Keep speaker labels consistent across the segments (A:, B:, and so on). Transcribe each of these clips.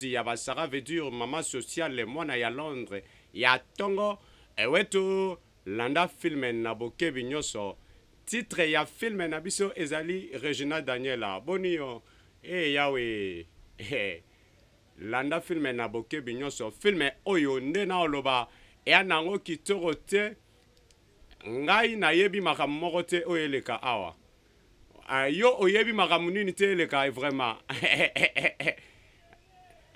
A: Ya ba Sarah veut dire maman sociale mwana ya Londres ya tongo ewetu landa film na bokebi nyoso titre ya film na biso ezali Regina Daniela boni yo eh yawe eh landa film na bokebi nyoso film oyo nde na oloba eya nango kitoko te ngai nayebi makambo moko te oyo eleka awa. Ah, yo oyebi makambo nini te eleka vraiment.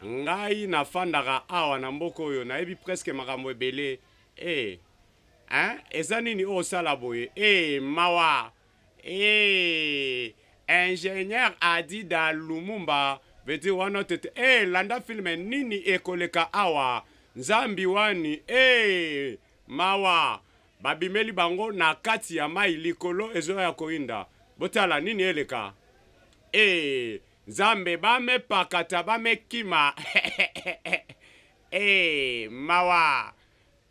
A: Ngai nafandaka awa na mboka oyo nayebi presque makambo ebele. Eh, hein? Eza nini oyo osala boye? Eh, mawa. Eh, ingénieur Adida Lumumba veut dire wana tete. Eh, landa film nini ekoleka awa? Nzambi wani. Eh, mawa. Babimeli bango na kati ya mai likolo ezoya koyinda. Botala nini eleka. Ee, Nzambe, bamepakata, bamekima. Ee, mawa.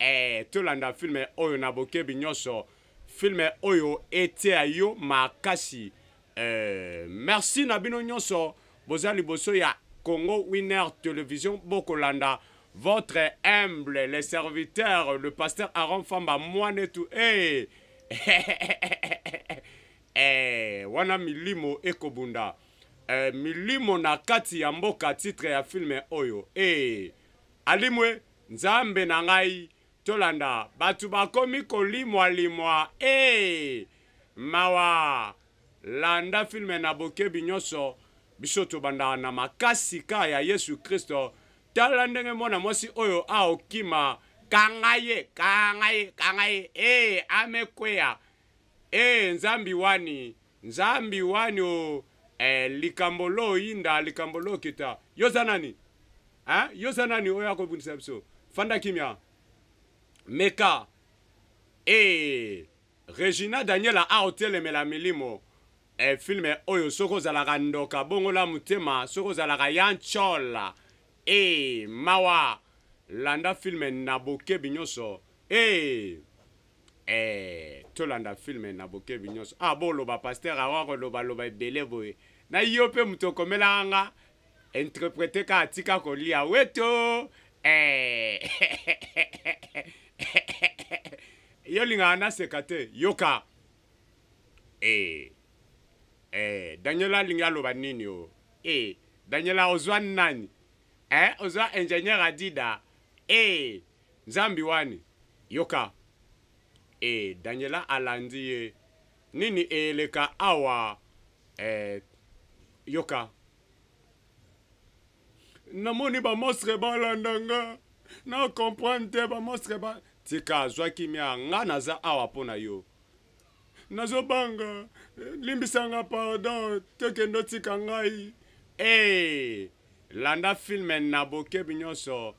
A: Ee, tolanda filme oyo na bokebi nyonso. Filme oyo eteya yo makasi. Ee, merci na bino nyonso boza liboso ya Congo Winner Television bokolanda votre humble le serviteur le pasteur Aaron Famba mwanetu eh eh wana milimo ekobunda eh, milimo na kati ya mboka titre ya filme oyo eh alimwe nzambe na ngai tolanda bato bakomi kolimwalimwa eh mawa Landa film na bokebi nyonso. Biso tobandaka na makasi ka ya Yesu Kristo. Tala ndenge mwana mwasi oyo aokima. Kanga ye, kanga ye, kanga ye. Ee, amekweya. Ee, Nzambi wani, Nzambi wani o. Eh, likambo lo yinda, likambo lo kita. Yo za nani? Hein? Yo za nani oyo akobundisa biso? Fanda kimia. Meka. Ee. Regina Daniela a otelemela milimo eh, film oyo soki ozalaka ndoka bongola motema soki ozalaka ya nchola eh, mawa landa film na bokebi nyonso eh, eh, tolanda film na bokebi nyonso ah, boloba pasteur awa kolobaloba ebele boye na yo mpe moto okomelaka nga interprete kaka tika kolia weto eh. Yo lingaka naseka te yoka eh eh Daniela alingi aloba nini o eh Daniela ozwa nani eh ozwa ingénieur Adida eh Nzambi wani yoka eh Daniela alandi ye nini eleka awa eh yoka Namoni ba monstre balanda nga na comprendre te ba monstre ba tika zwa kimia nga naza awa mpo na yo nazobanga limbisa nga pardon tokende otika ngai hey, eh, landa filme na bokebi nyonso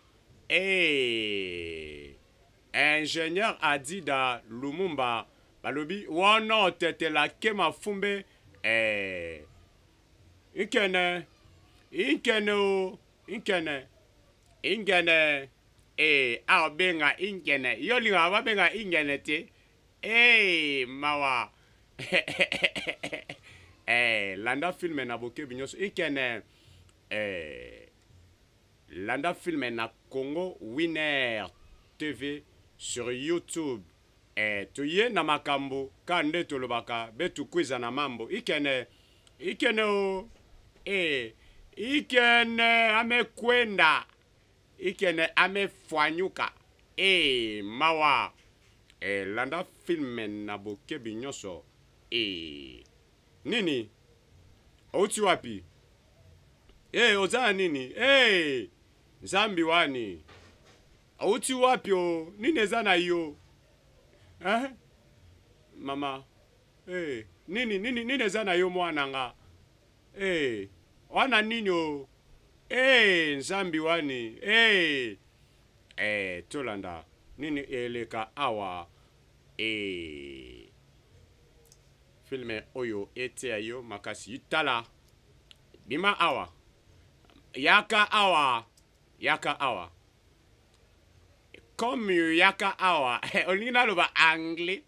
A: hey. Eh, ingénieur adida lumumba balobi wana otetela kema fumbe hey. Eh, Nkene, inkene o, inkene, ingene, ee, awa benga ingene, yo lingaka babenga ingene te, ee, mawa. eh, landa filme na bokebi nyonso inkene, eh, landa filme na Congo Winner TV sur YouTube. Eh, toye na makambo ka nde tolobaka betu kwiza na mambo ikene ikene o eh, ikene amekwenda ikene amefwanyuka eh, mawa eh, landa filme na bokebi nyonso eh, nini outi wapi eh, oza na nini eh, nzambi wani Auti wapi o? Nini eza na yo? Eh? Mama. Eh, nini nini nini eza na yo mwana nga? Eh, wana nini o? Eh, nzambi wani. Eh. Eh, tolanda. Nini eleka awa? Eh. Filme oyo eteya yo makasi. Tala. Bima awa. Yaka awa. Yaka awa. Comme yaka awa. Olingi naloba anglais.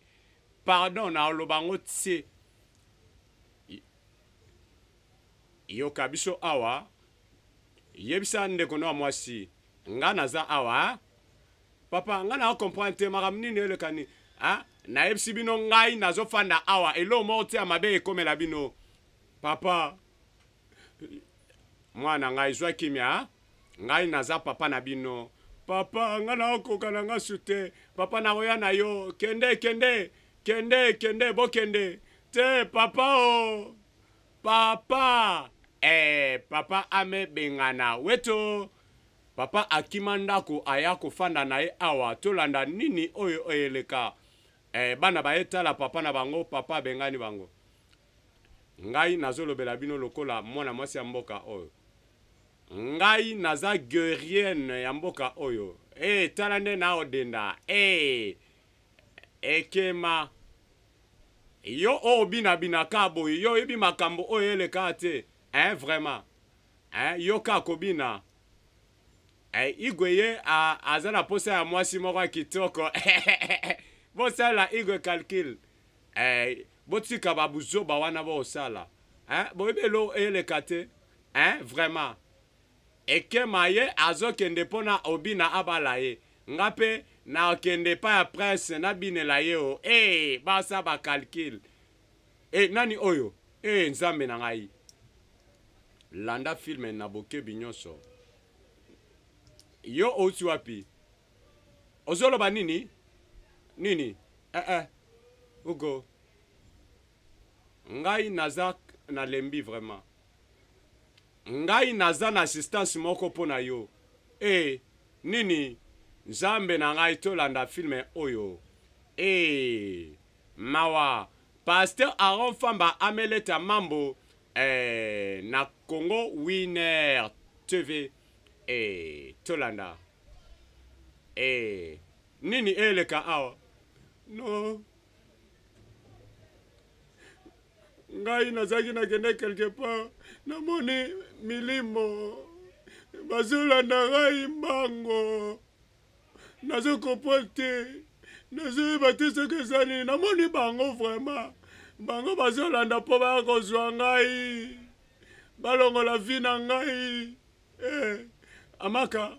A: Pardon, na oloba yango tse. Yoka biso awa. Yebisa ndeko no ya mwasi nga naza awa. Papa nga na comprendre te makambo nini elekani. Ah, nayebisi bino ngai nazofanda awa eloko moko te ya mabe ekomela bino. Papa mwana ngai zwa kimia ngai naza papa na bino. Papa nga nakokoka na nga su te. Papa nakoya na yo. Kende kende kende kende bokende te papa o oh. Papa eh papa ame bengana weto papa akima ndako aya kofanda na ye awa tolanda nini oyo eleka eh bana baye tala papa na bango papa abengani bango ngai nazolobela bino lokola mwana mwasi ya mboka oyo ngai naza guerrienne ya mboka oyo eh tala nde naodenda eh ekema Yo oyo obina bina ka boye yo oyebi makambo oyo eleka te hein vraiment hein yo ka kobina eh, Igwe ye a, aza na posa ya mwasi moko ya kitoko bosalela Igwe calcul eh, botika ba buzoba wana bosala hein boyebi elo eleka te hein vraiment Ekema ye azokende pona obina abala ye nga pe nakende epai ya prince nabinela ye o ee basa ba calcul e nani oyo ee nzambe na ngai landa film na bokebi nyonso yo outi wapi ozoloba nini nini eh eh ugo ngai naza nalembi vraiment Ngai naza na assistance moko mpo na yo. Eh nini? Nzambe na ngai tolanda film oyo. Eh mawa. Pasteur Aaron Famba ameleta mambo eh na Congo Winner TV. Eh tolanda. Eh nini eleka awa? No. Ngai nazalaki nakende quelque part, namoni milimo bazolanda ngai mbango, nazo comprendre te, nazoyeba te soki eza nini. Namoni bango vraiment, bango bazolanda mpo baya kozwa ngai, balongola vie na ngai. Eh, amaka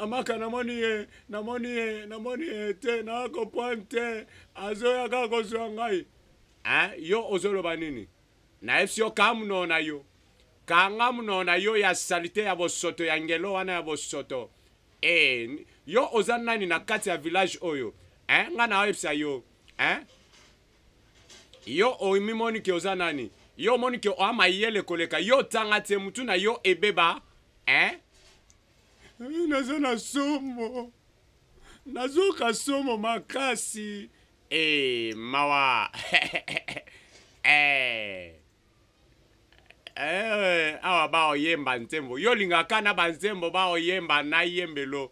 A: amaka, namoni ye, namoni ye, namoni ye te, na comprendre te, azoya kaka kozwa ngai. Hein, yo ozoloba nini? Nayebisi yo kanga munoko na yo. Kanga munoko na yo ya salite ya bosoto ya ngelo wana ya bosoto. Eh, yo oza nani na kati ya village oyo? Hein, nga nayebisa yo. Hein? Yo omimoni ke oza nani? Yo omoni ke oa mayele koleka yo otanga te mutu na yo ebeba? Hein? Naza na somo. Nazoka somo makasi. Eh, mawa. Eh. Eh, awa baoyemba nzembo. Yo olingaka na banzembo baoyemba na yembelo.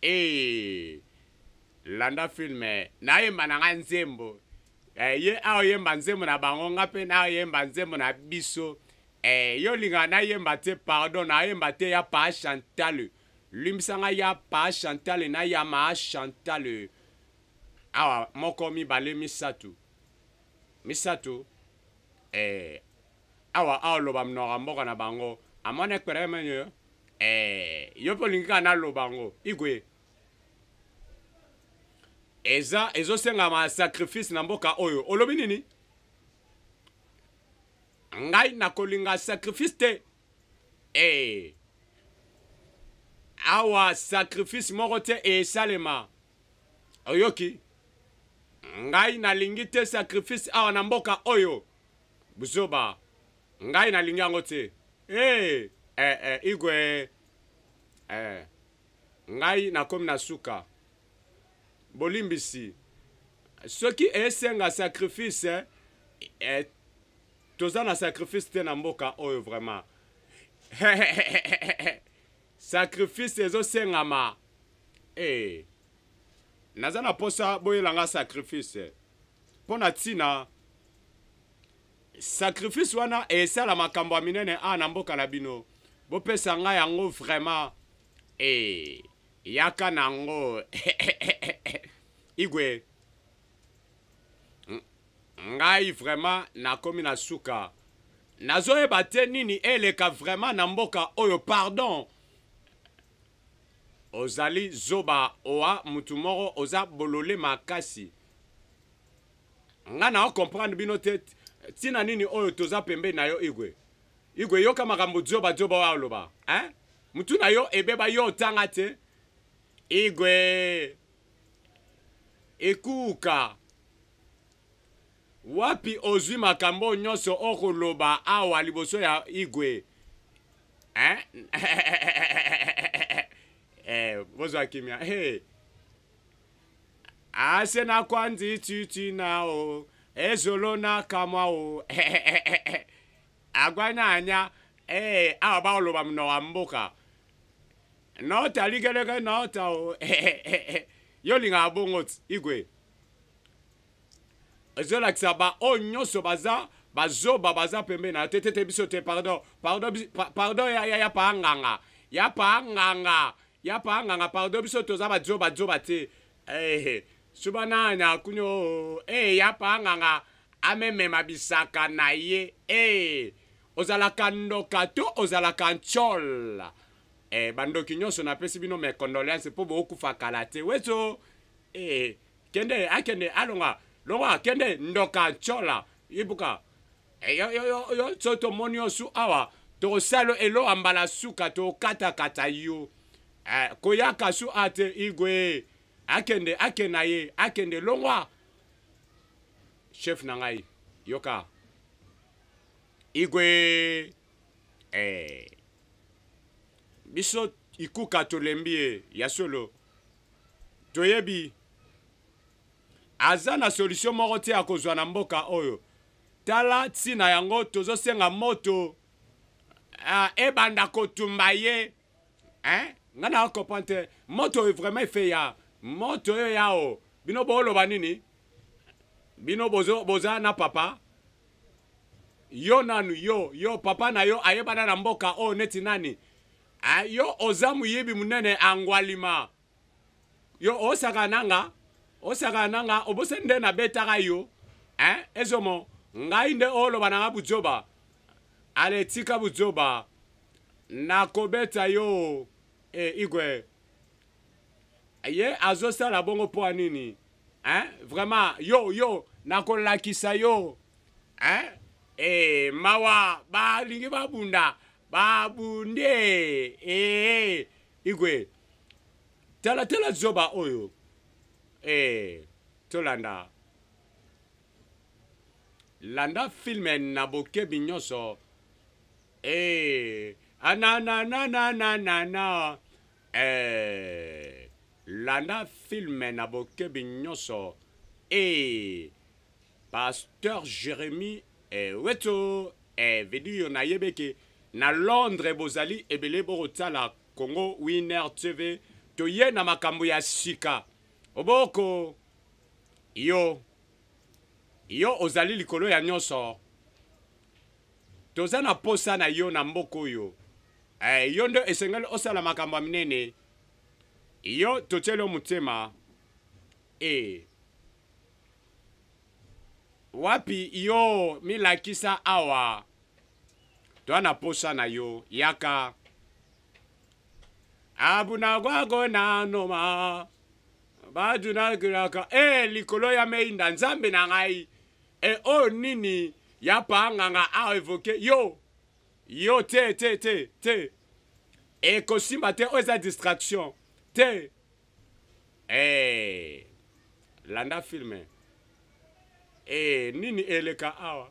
A: Eh. Landa film. Nayemba na nga nzembo. Eh, ye aoyemba nzembo na bango, nga pe naoyemba nzembo na biso. Eh, yo olingaka nayemba te, pardon, nayemba te ya pa Chantal. Limbisa nga ya pa Chantal na ya ma Chantal. Awa moko mibale misatu misatu eh, awa aoloba mnoka ya mboka na bango amona ekpere menyo eh, yo mpe olingi kaka naloba yango igwe eza ezosengama sacrifice na mboka oyo olobi nini ngai nakolinga sacrifice te eh, awa sacrifice moko te esalema Oyoki? Ngai nalingi te sacrifice awa na mboka oyo. Buzoba. Ngai nalingi yango te. Hey, eh, eh, Igwe. Eh. Ngai nakomi na suka. Bolimbisi. Soki esenga sacrifice, eh, toza na sacrifice te na mboka oyo vraiment. Sacrifice ezosengama. Eh. Naza na posa boyela nga sacrifice. Mpo na ntina sacrifice wana esala makambo ya minene a na mboka na bino. Bopesa nga yango vraiment. Eh. Yaka nango. Igwe. Ngai vraiment nakomi na suka. Nazoyeba te nini eleka vraiment na mboka oyo pardon. Ozali zoba oa mutu moko oza bolole makasi. Nga na comprendre bino te tina nini oyo toza pembeni na yo Igwe. Igwe yoka makambo zoba zoba oyo aloba hein? Mutu na yo ebeba yo otanga te Igwe ekuka wapi ozwi makambo oyo nyonso okoloba awa liboso ya Igwe hein? Eh, bozwa kimia hey. Ase na kwanzi titi na o ezolo na kamwa o agwa na anya ee awa baoloba monoko ya mboka nota likeleke nota o yo olingaka bongo ti igwe ezolakisa baoyo nyonso baza bazoba baza pembeni na yo te te te biso te pardon pardon pardon ya, ya, ya paa nganga ya paa nganga ya paa nganga pardon biso toza bazoba zoba te eh, suba nanya kunyo eh, ya paa nganga amemema bisaka na ye eh, ozalaka ndoka to ozalaka ntshol eh, bandoki nyonso napesi bino mes condoléances mpo bokufa kala te wezo eh, kende akende alonga longwa kende ndoka ntshiola ibuka eh, yo, yo, yo, yo so tomoni yo su awa tokosala eloa mbala suka tokatakata yo eh, koyaka su ate igwe akende akenda ye akende longwa chef na ngai yoka igwe eh, biso ikuka tolembi ye ya solo Toyebi aza na solution moko te ya kozwa na mboka oyo. Tala ntina yango tozosenga moto uh, ebanda kotumba ye hein? Nga na comprendre te moto oyo vraiment efeya moto oyo yao bino booloba nini bino bozo, boza na papa yo nanu yo yo papa na yo ayebana na mboka oyo neti nani Ah, yo oza muyibi munene angwalima yo osaka nanga osaka nanga obose nde nabetaka yo eh, ezomo ngai nde oloba nanga buzoba ale tika buzoba nakobeta yo eh, igwe ye azosala bongo mpo ya nini eh? Vraiment yo yo nakolakisa yo eh? Eh, mawa balingi babunda babunde eh, igwe tala tala zoba oyo eh, tolanda landa filme na bokebi nyonso eh, anananananana eh, landa filme na bokebi nyonso eh, Pasteur Jeremie eh, weto eh, veut dire nayebi ke na Londres bozali ebele bokotala Congo Winner TV toye na makambo ya sika oboko yo yo ozali likolo ya nyonso toza na posa na yo na mboka oyo eh, yo nde esengeli osala makambo ya minene yo totieli yo motema e Wapi yo milakisa awa toa na posa na yo yaka abuna kwako na noma badunakilaka e eh, likolo ya meinda nzambe na ngai e oyo nini ya panganga a evoke yo yo te te te te ekosimba te oyo eza distraction te Hey, eh, landa film. Hey, eh, nini eleka awa?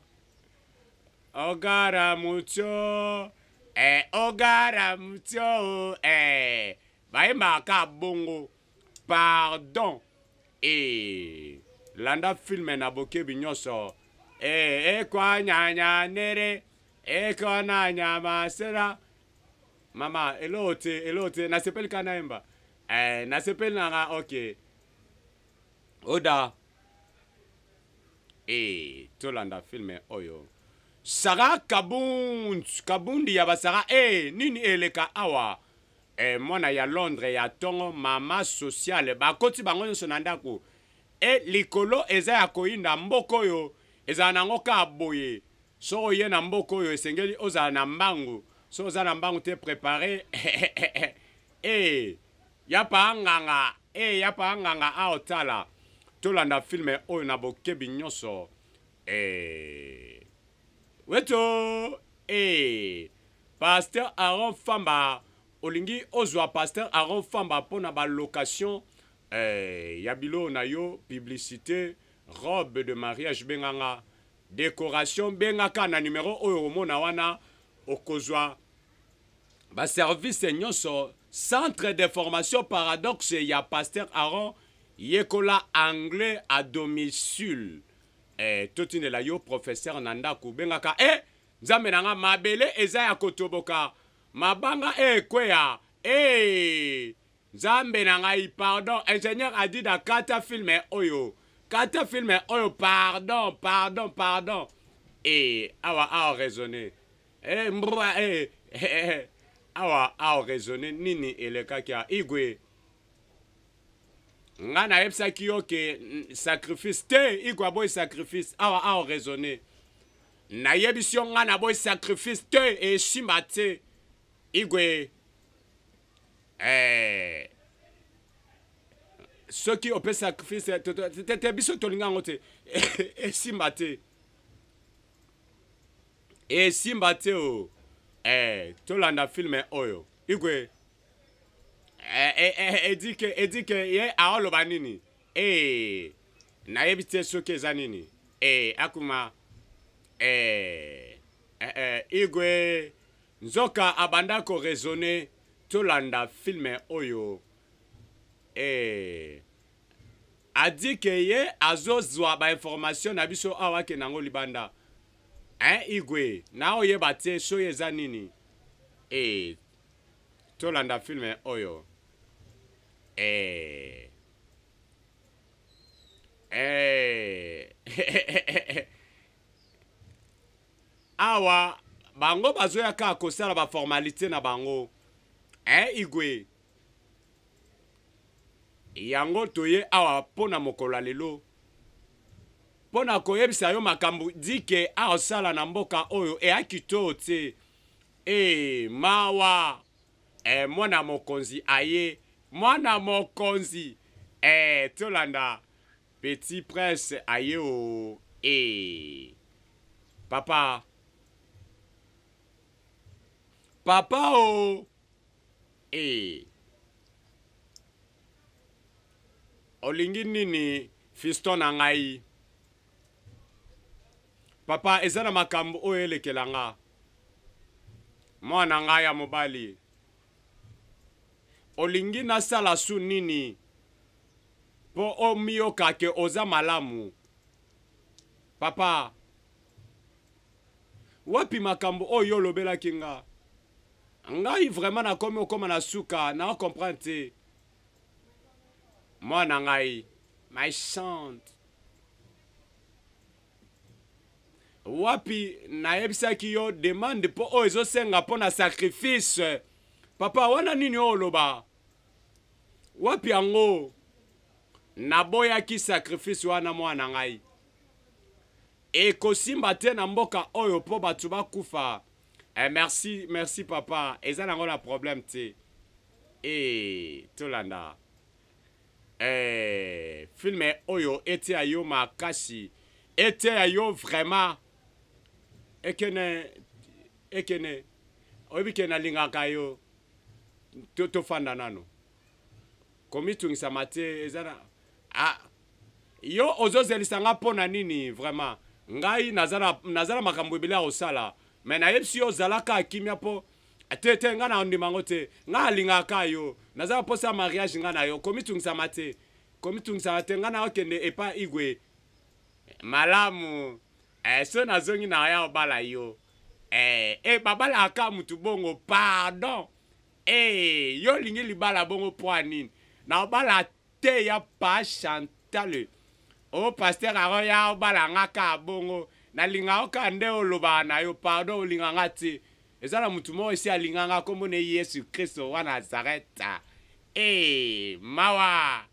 A: Ogara mucho. Eh, ogara mucho. Eh, bayembaka bongo. Pardon. Eh, landa film na bokebi nyonso. Eh, ekwanyanya nere. Ekonanya masera. Mama, eloko te, eloko te. Nasepeli kaka nayemba. Eh, nasepeli na nga, ok. Oda. Eh, tolanda filme oyo. Sarah Kabund, Kabundi ya ba Sarah. Eh, nini eleka awa? Eh, mwana ya Londres ya tongo, mama sociale. Bakoti bango nyonso na ndako. Eh, likolo eza ya koyinda mboka oyo ezala nango kaka boye. Soki oye na mboka oyo esengeli ozala na mbangu. Soki oza na mbangu te prepare. Eh. Ya pa nganga e ya pa nganga aotala. Tolanda film oyo na bokebi nyonso. E weto e Pasteur Aaron Famba, olingi ozwa Pasteur Aaron Famba mpona balocation ya bilo na yo, publicité, robe de mariage, benganga, décoration, bengaka na numero oyo omona wana, okozwa baservice nyonso. Centre de formation Paradoxe ya Pasteur Aaron, yekola anglais à domicile. Totindela yo professeur na ndako, bengaka. Nzambe na nga, mabele eza ya kotoboka, mabanga ekweya. Nzambe na ngai, pardon. Ingénieur Adida, kata film oyo, kata film oyo, pardon, pardon, pardon. Awa awa raisonner mbwa awa awa raisonner nini elekaki ya Igwe? Nga nayebisaki yo ke sacrifice te. Igwe aboyi sacrifice. Awa awa raisonner, nayebisi yo, nga naboyi sacrifice te, esimba te. Igwe, soki opesi sacrifice te te, biso tolinga yango te, esimba te, esimba te o. Tolanda film oyo. Igwe edike ye aoloba nini? Nayebi te soki eza nini. Akuma Igwe nzoka abanda koraisonner. Tolanda film oyo. Adike ye azozwa bainformation na biso awa, akende yango libanda. Hein, Igwe na oyeba te soki eza nini. Tolanda film oyo. Awa bango bazoya kaka kosala baformalité na bango. Igwe, yango toye awa mpo na mokolo ya lelo mpo na koyebisa yo makambo dike aosala na mboka oyo eyaki to te. Mawa. Mwana mokonzi aye, mwana mokonzi. Tolanda petit prince aye o. Papa, papa o. Olingi nini, fiston na ngai? Papa, eza na makambo oyo elekela nga. Mwana ngai ya mobali, olingi nasala su nini mpo omiyoka ke oza malamu? Papa, wapi makambo oyo olobelaki nga? Ngai vraiment nakomi okóma na suka, na comprendre te. Mwana ngai, my son, wapi nayebisaki yo demande mpo oyo ezosenga mpo na sacrifice? Papa, wana nini oyo oloba? Wapi yango? Naboyaki sacrifice wana, mwana ngai. Ekosimba te na mboka oyo mpo bato bakufa. Merci, merci papa, eza nango na problème te. Tolanda film oyo, eteya yo makasi, eteya yo vraiment. Ekene, ekene, oyebi ke nalingaka yo. Tofanda nano, komitungisama te. Eza na yo ozozelisa nga mpo na nini? Vraiment, ngai naza na makambo ebele ya kosala, me nayebisi yo, ozalaka kimia mpo te te, ngai na ndima yango te. Ngai alingaka yo, naza na mposa ya mariage ngai na yo. Komitungisama te, komitungisama te. Ngai na okende epa Igwe malamu. So nazongi na ya obala yo. Babalaka mutu bongo? Pardon. Yo olingi libala bongo mpo ya nini? Na obala te ya pa Chantal. O pasteur aro ya obala nga kaka bongo, nalinga yo kaka nde olobaka na yo. Pardon, olinga nga te. Eza na mutu moko esi alinga nga, kombo na Yesu Kristo wa Nazareta. Mawa.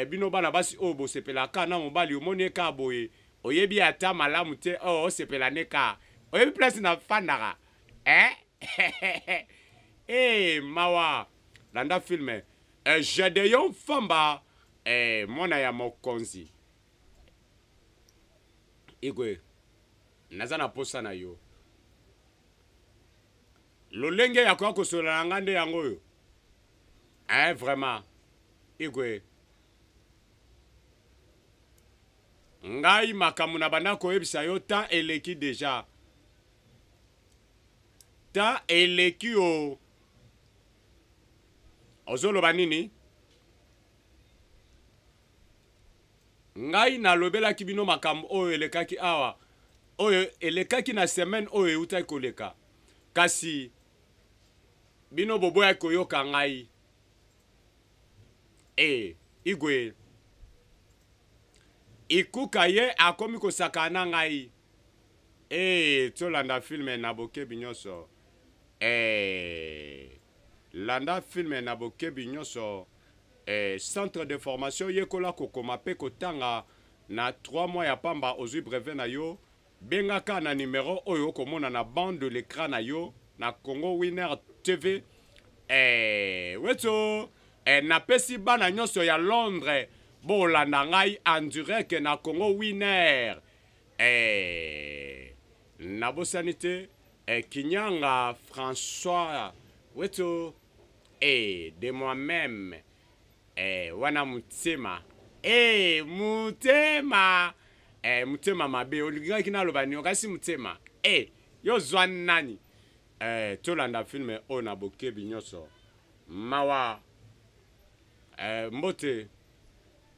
A: Bino bana basi oyo bosepelaka na mobali, omoni ye kaka boye, oyebi ata malamu te oyo osepela ne kaka, oyebi place na fandaka? Mawa. Landa film. Gedeon Famba mwana ya mokonzi. Igwe, naza na posa na yo. Lolenge ya koya kosolola na nga nde yango oyo. Eh, vraiment. Igwe. Ngai makambo na banda koyebisa yo temps eleki deja. Temps eleki o. Ozoloba nini? Ngai nalobelaki bino makambo oyo elekaki awa, oyo elekaki na semaine oyo eutaki koleka. Kasi bino boboyaki koyoka ngai. E, Igwe. Ikuka ye akomi kosakana na ngai. E, tolanda filme na bokebi nyonso. E, landa filme na bokebi nyonso. Eh, centre de formation yekola kokoma pe kotanga na 3 mois ya pamba ozui brevet na yo bengaka na numero oyo okomona na bande de l'écran na yo na Congo Winner TV. Eh, wetso eh, napesi bana nyonso ya Londres bolanda ngai en direct na Congo Winner. Eh, nabosani te eh, Kinyanga François wetso Eh, de moi-même. Eh, wana mutema. Eh, mutema. Eh, mutema mabe. Olingaki naloba nini? Okasi mutema. Eh, yo zwa nani? Eh, tolanda film oyo na bokebi nyonso. Mawa. Eh, mbote.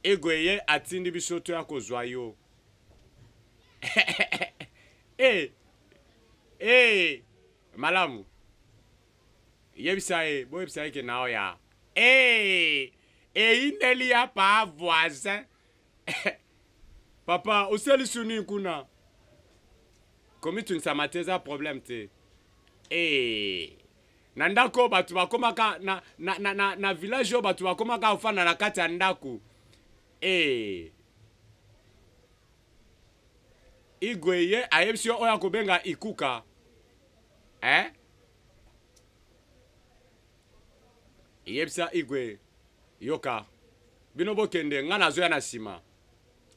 A: Egwe ye atindi biso toya kozwa yo. Eh, eh, malamu. Yebisa ye, boyebisa ye ke nao ya. Ee, eyindeli ya pa voisin. Papa, osali suni kuna. Komitunisama te eza problème te. Ee. Na ndako bato bakomaka na, na, na, na, na village oyo bato bakomaka kofanda na kati ya ndako. Ee. Igwe ye ayebisi yo oyo akobenga ikuka. Eh? Yebisa Igwe, yoka. Bino bokende, nga nazoya na nsima.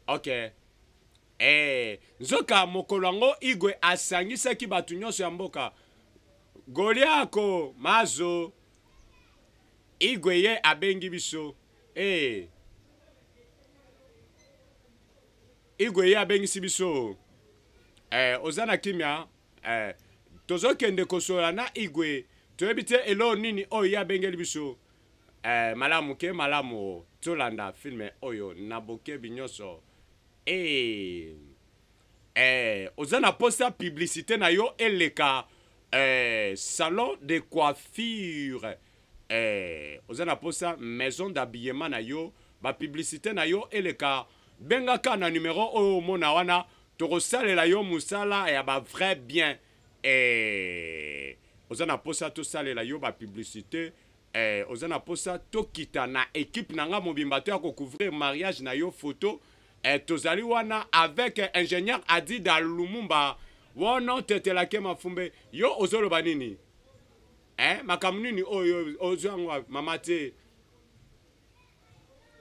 A: Ok. Eh, nzoka mokolo yango Igwe asangisaki bato nyonso ya mboka. Goliako, mazo. Igwe ye abengi biso. Eh. Igwe ye abengisi biso. Eh, oza na kimia? Eh, tozokende kosolola na Igwe, toyebi te eloo nini oyo ye abengeli biso. Eh, malamu ke malamu, tolanda filme oyo na bokebi nyonso. Eh, eh, oza na posa publicité na yo eleka eh, salon de coiffure eh, oza na posa maison d'habillement na yo ba publicité na yo eleka bengaka na numero oyo omona wana Tokosalela yo musala ya ba vrai bien eh oza na posa tosalela yo ba publicite eh oza na posa tokita na equipe na nga mobimba toya ko couvrir mariage na yo photo eh tozali wana avec ingénieur Adida Lumumba wono tetela ke mafumbe yo ozoloba nini eh makambo nini oyo ozwa yango mama te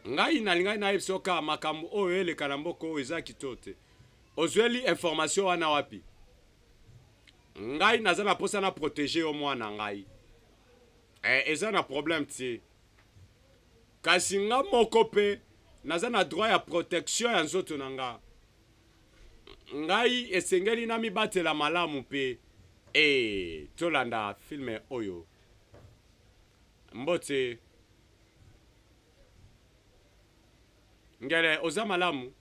A: Ngai nalingaki nayebisa yo kaka makambo oyo eleka na mboka oyo eza kitoko te. Ozweli information wana wapi? Ngai naza na posa na proteger yo mwana ngai. Eh, eza na problème te. Kasi nga moko pe naza na droit ya protection ya nzoto na nga. Ngai esengeli namibatela malamu pe. Eh, tolanda film oyo. Mbote. Ngele oza malamu?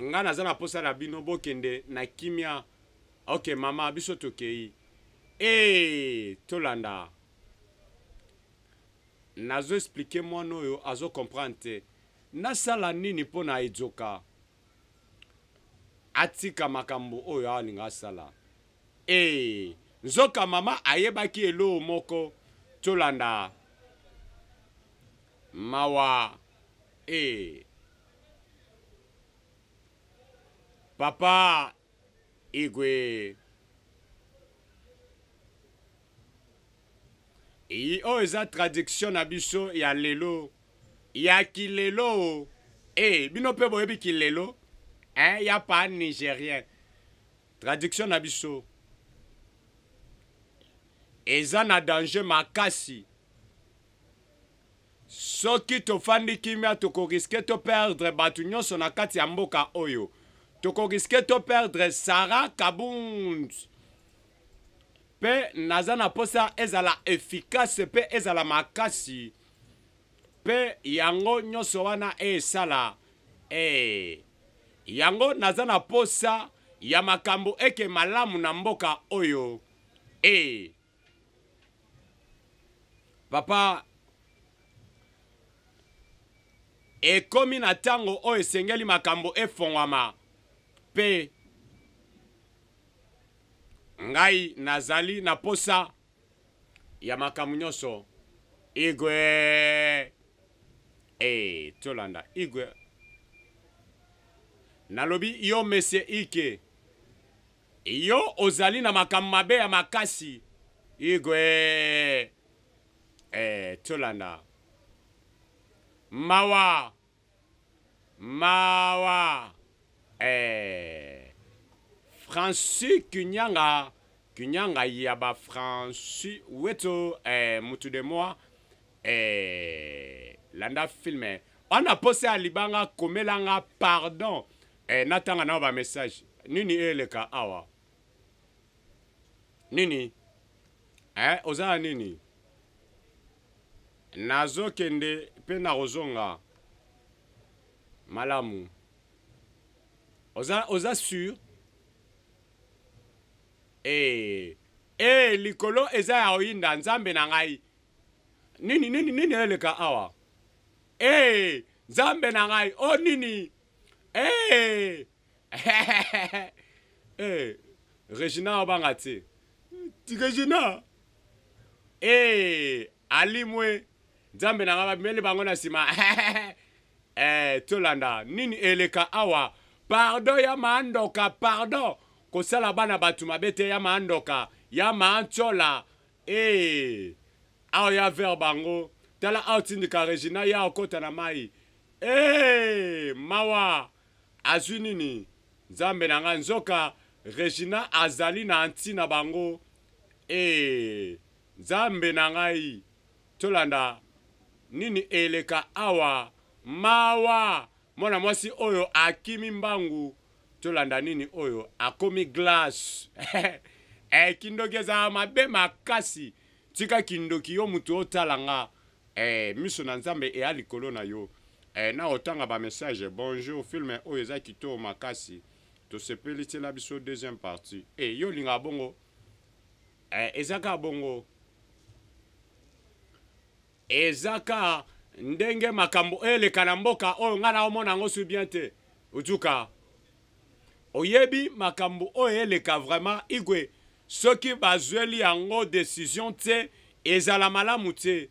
A: Nga naza na posa na bino bokende na kimia. Ok mama biso tokei. Ee tolanda. Nazo expliquer mwana oyo azo comprendre te. Nasala nini mpo na Edzoka atika makambo oyo alinga asala? Ee, nzoka mama ayebaki eloo moko. Tolanda. Mawa. Ee. Papa Igwe. Oyo eza traduction na biso ya lelo ya kilelo. E bino mpe boyebi kilelo eh, ya pa nigérien. Traduction na biso eza na danger makasi. Soki tofandi kimia, tokoriske to perdre bato nyonso na kati ya mboka oyo. Tokoriske to perdre Sarah Kabund. Mpe naza na mposa ezala efficace mpe ezala makasi, mpe yango nyonso wana esala e yango. Naza na mposa ya makambo eke malamu na mboka oyo. E papa, ekomi na ntango oyo esengeli makambo efongwama, mpe ngai nazali na posa ya makambo nyonso. Igwe e tolanda igwe. Nalobi yo, monsieur Ike, yo ozali na makambo mabe ya makasi. Igwe e tolanda. Mawa, mawa. Francis Kunyanga, Kunyanga ya ba Francis Weto, mutu de moi. Landa film wana, posa ya libanga, komelanga pardon. Natanga nao ba message. Nini eleka awa? Nini? Oza na nini? Nazokende mpe nakozonga malamu. Oza sûr? Likolo eza ya oyinda. Nzambe na ngai, nini, nini, nini eleka awa? Nzambe na ngai o, nini? Regina, obanga te. Regina alimwe. Nzambe na ngai, babimeli bango na nsima. Tolanda nini eleka awa. Pardon ya mandoka, pardon, kosala bana bato mabe te. Ya mandoka, ya mantiola. Awa ya ver bango, tala awa, tindika Regina ya okota na mai. Mawa, azwi nini? Nzambe na ngai, nzoka Regina azali na ntina bango. Nzambe na ngai, tolanda nini eleka awa. Mawa, mwana mwasi oyo akimi mbangu. Tolanda nini oyo akomi glace. Kindoki ezala mabe makasi. Tika kindoki, yo mutu otala nga. Miso na Nzambe eya likolo na yo. Na otanga bamessage. Bonjour, film oyo eza kitoko makasi, tosepeli, tiela biso deuxième partie. Yo olingaka bongo. Eza kaka bongo, eza ka ndenge makambo eleka na mboka oyo. Ngai naomona yango su bien te. Otuka oyebi makambo oyo eleka vraiment. Igwe, soki bazweli yango décision te, ezala malamu te,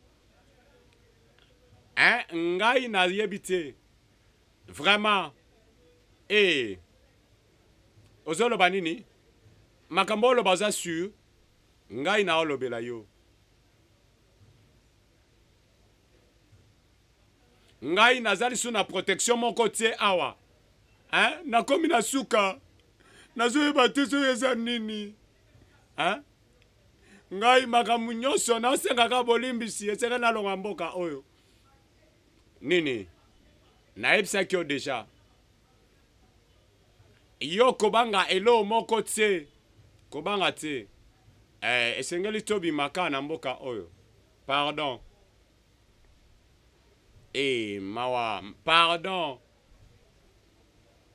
A: hein? Ngai nayebi te vraiment. Ozoloba nini? Makambo oloba, oza sûr? Ngai naolobela yo, ngai naza lisusu na protection moko te awa, hein? Nakomi na suka, nazoyeba te soki eza nini, hein? Ngai makambo nyonso nasengaka bolimbisi, esenge nalonga mboka oyo. Nini nayebisaki yo déjà? Yo kobanga eloko moko te, kobanga te. Esengeli tobima kaka na mboka oyo. Pardon. Mawa, pardon,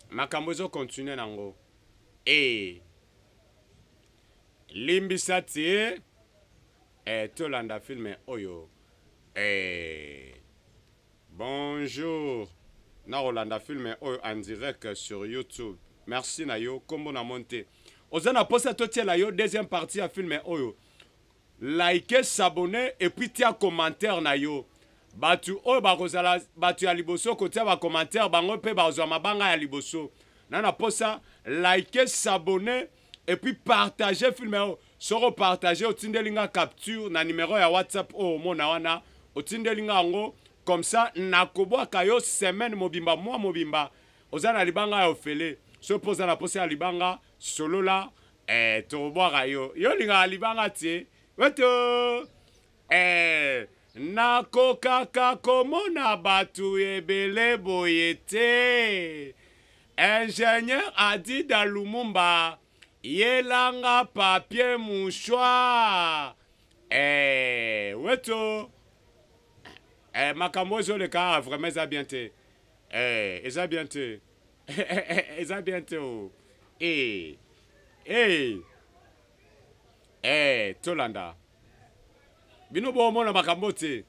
A: makambo ezokontinue nango. Limbisa te. Tolanda film oyo. Bonjour, nakolanda film oyo en direct sur YouTube. Merci na yo. Nkombo na mon te. Oza na posa totiela yo deuxième partie ya film oyo? Like, s'abonner et puis tia commentaire na yo. Bato oyo bakozala bato ya liboso kotia bacommentaire, bango mpe bazwa mabanga ya liboso. Na posa, like, s'abonner et puis partager film oyo. Soki opartage, otindeli nga capture na numero ya WhatsApp oyo omona wana, otindeli nga yango comme ça nakobwaka yo semaine mobimba, mois mobimba, oza na libanga ya ofele. Soki mpo oza na posa ya libanga, solola, tokobwaka yo. Yo olingaka libanga te weto. Nakokaka komona bato ebele boye te. Ingénieur Adida Lumumba, yelanga papier mouchoir. Weto, makambo ezoleka awa vraiment eza bien te. Eza bien te, eza bien te o. Tolanda bino, bomona makambo te.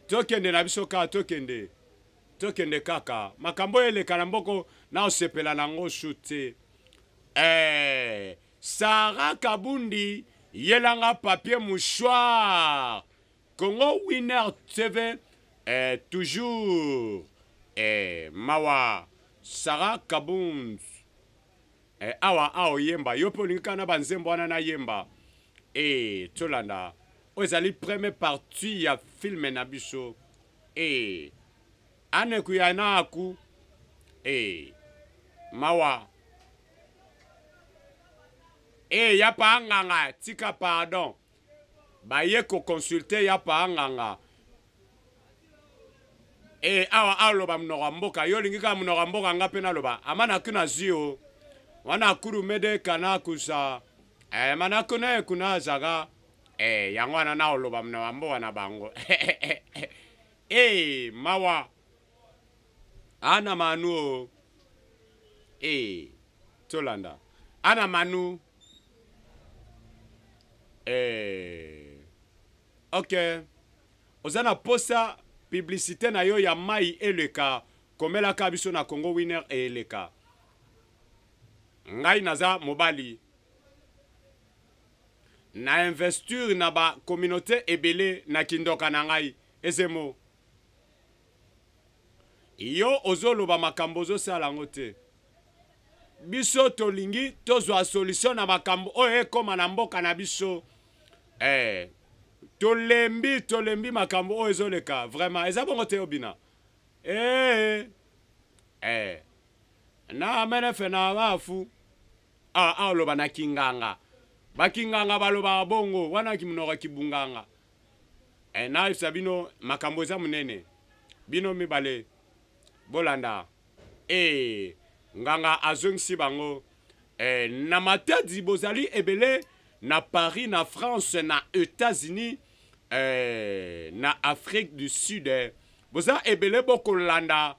A: Tokende na biso kaka, tokende, tokende kaka. Makambo oyo eleka na mboko na osepela nango su te. Sara Kabundi, yelanga papier mouchoir. Congo Winner TV, toujours. Mawa Sara Kabund. Awa awa oyemba yo mpe olingi kaka na banzembo wana nayemba. Tolanda oyo ezali première partie ya film na biso. Aneku ya na aku. Mawa. Ya pa nganga tika pardon. Baye ko consulter ya pa nganga. Awa aloba monoko ya mboka, yo olingi kaka monoko ya mboka, nga mpe naloba ama nakuna zio wana akuru mede kana kusa, manakuna ekuna azaka. Yango wana na oloba monoko ya mboka na bango. Mawa ana manu o. Tolanda ana manu. Ok, oza na posa publicité na yo ya mai eleka, komelaka biso na Congo Winner eleka. Ngai naza mobali na investir na ba communauté ebele na kindoka na ngai ezemo. Yo ozoloba makambo ozosala yango te. Biso tolingi tozwa solution na makambo oyo ekóma na mboka na biso. Tolembi, tolembi makambo oyo ezoleka. Vraiment eza bongo te, obina. Na mene fe na bafu aloba na kinganga, bakinganga balobaka bongo wana, kimonoko kibunganga. Nayebisa bino makambo eza monene. Bino mibale bolanda. Nganga azongisi bango. Na Matadi bozali ebele, na Paris, na France, na États-Unis, na Afrique du Sud, boza ebele bokolanda.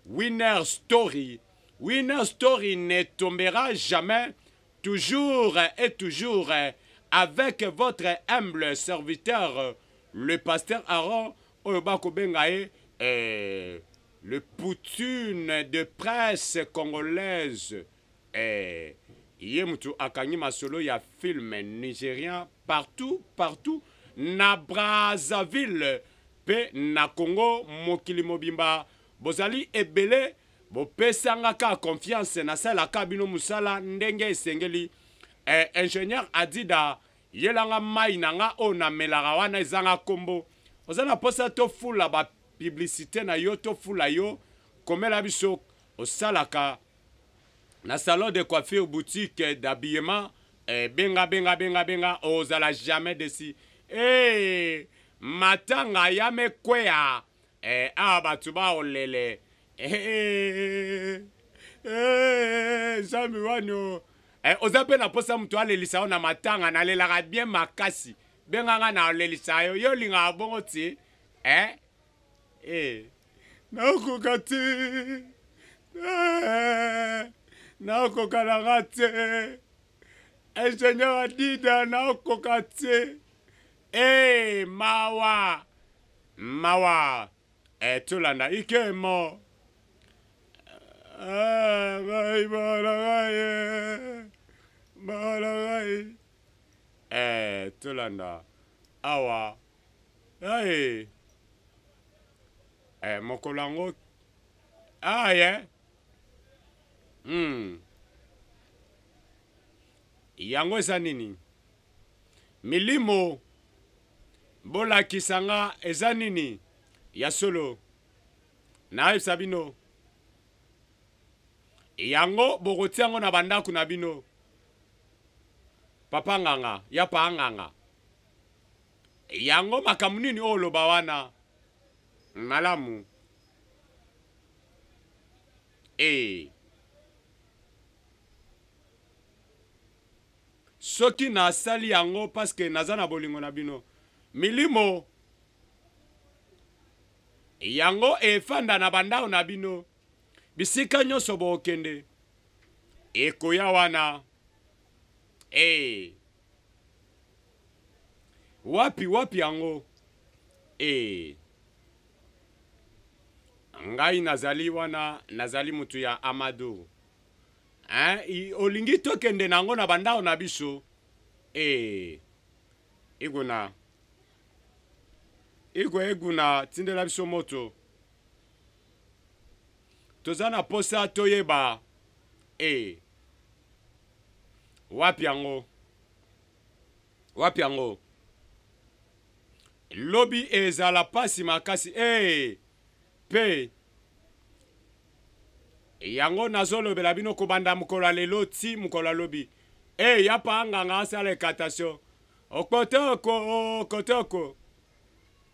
A: Winner Story, Winner Story ne tombera jamais, toujours et toujours avec votre humble serviteur, le pasteur Aaron oyo bakobenga ye le Poutine de presse congolaise. Ye mutu akangi masolo ya film nigérien partout partout na Brazzaville mpe na Congo mokili mobimba. Bozali ebele, bopesanga ka confiance, nasalaka bino mosala ndenge esengeli. Ingénieur Adida, yelanga mai na nga oyo namelaka wana ezanga nkombo. Oza na mposa tofula bapublicité na yo, tofula yo, komela biso. Osalaka na salon de coiffure, boutique d'habillement, benga, benga, benga, benga, ozala jamais déçu. Matanga ya mekwea. Awa bato baolele. Nzambe wani. Oza mpe na mposa moto alelisa yo na matanga, nalelaka bien makasi, benganga na olelisa yo. Yo olingaka bongo ti. Nakoka te, nakoka nanga te. Ingénieur Adida, nakoka te. Mawa, mawa. Tolanda ikemo. Ngai bala ngai, bala ngai. Tolanda awa. Hey. Mokolo yango aye. Yango eza nini? Milimo bolakisa nga eza nini? Ya solo nayebisa bino yango bokotia yango na bandako na bino. Papa nganga ya paa nganga yango makambo nini oyo oloba wana malamu ee. Soki nasali yango parce que naza na bolingo na bino. Milimo yango efanda na bandako na bino, bisika nyonso bokende ekoya wana. Ee, wapi wapi yango? Ee, ngai nazali wana, nazali mutu ya Amadou. Hein, olingi tokende na yango na bandako na biso? Ee, iguna igwe eguna, tindela biso moto, toza na posa toyeba. Ee, wapi yango, wapi yango? Lobi ezala pasi makasi. Ee, pe yango nazolobela bino kobanda mokolo ya lelo ti mokolo ya lobi. E ya pa nganga asala incantation okotoko okotoko.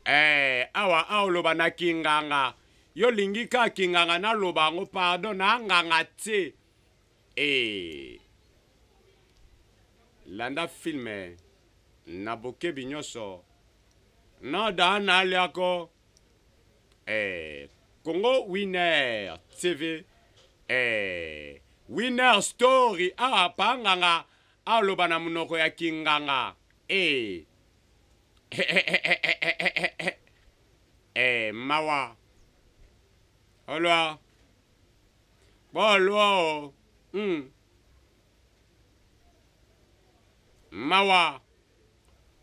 A: Eh, awa aoloba na kinganga, yo lingi ka kinganga naloba yango, pardon na nganga te. E landa filme na bokebi nyonso noda naliako. Eh, Congo Winner TV, eh, Winner Story awa pa nganga aloba na monoko ya kinganga. Eh. Eh, mawa olwa bolwa. Mawa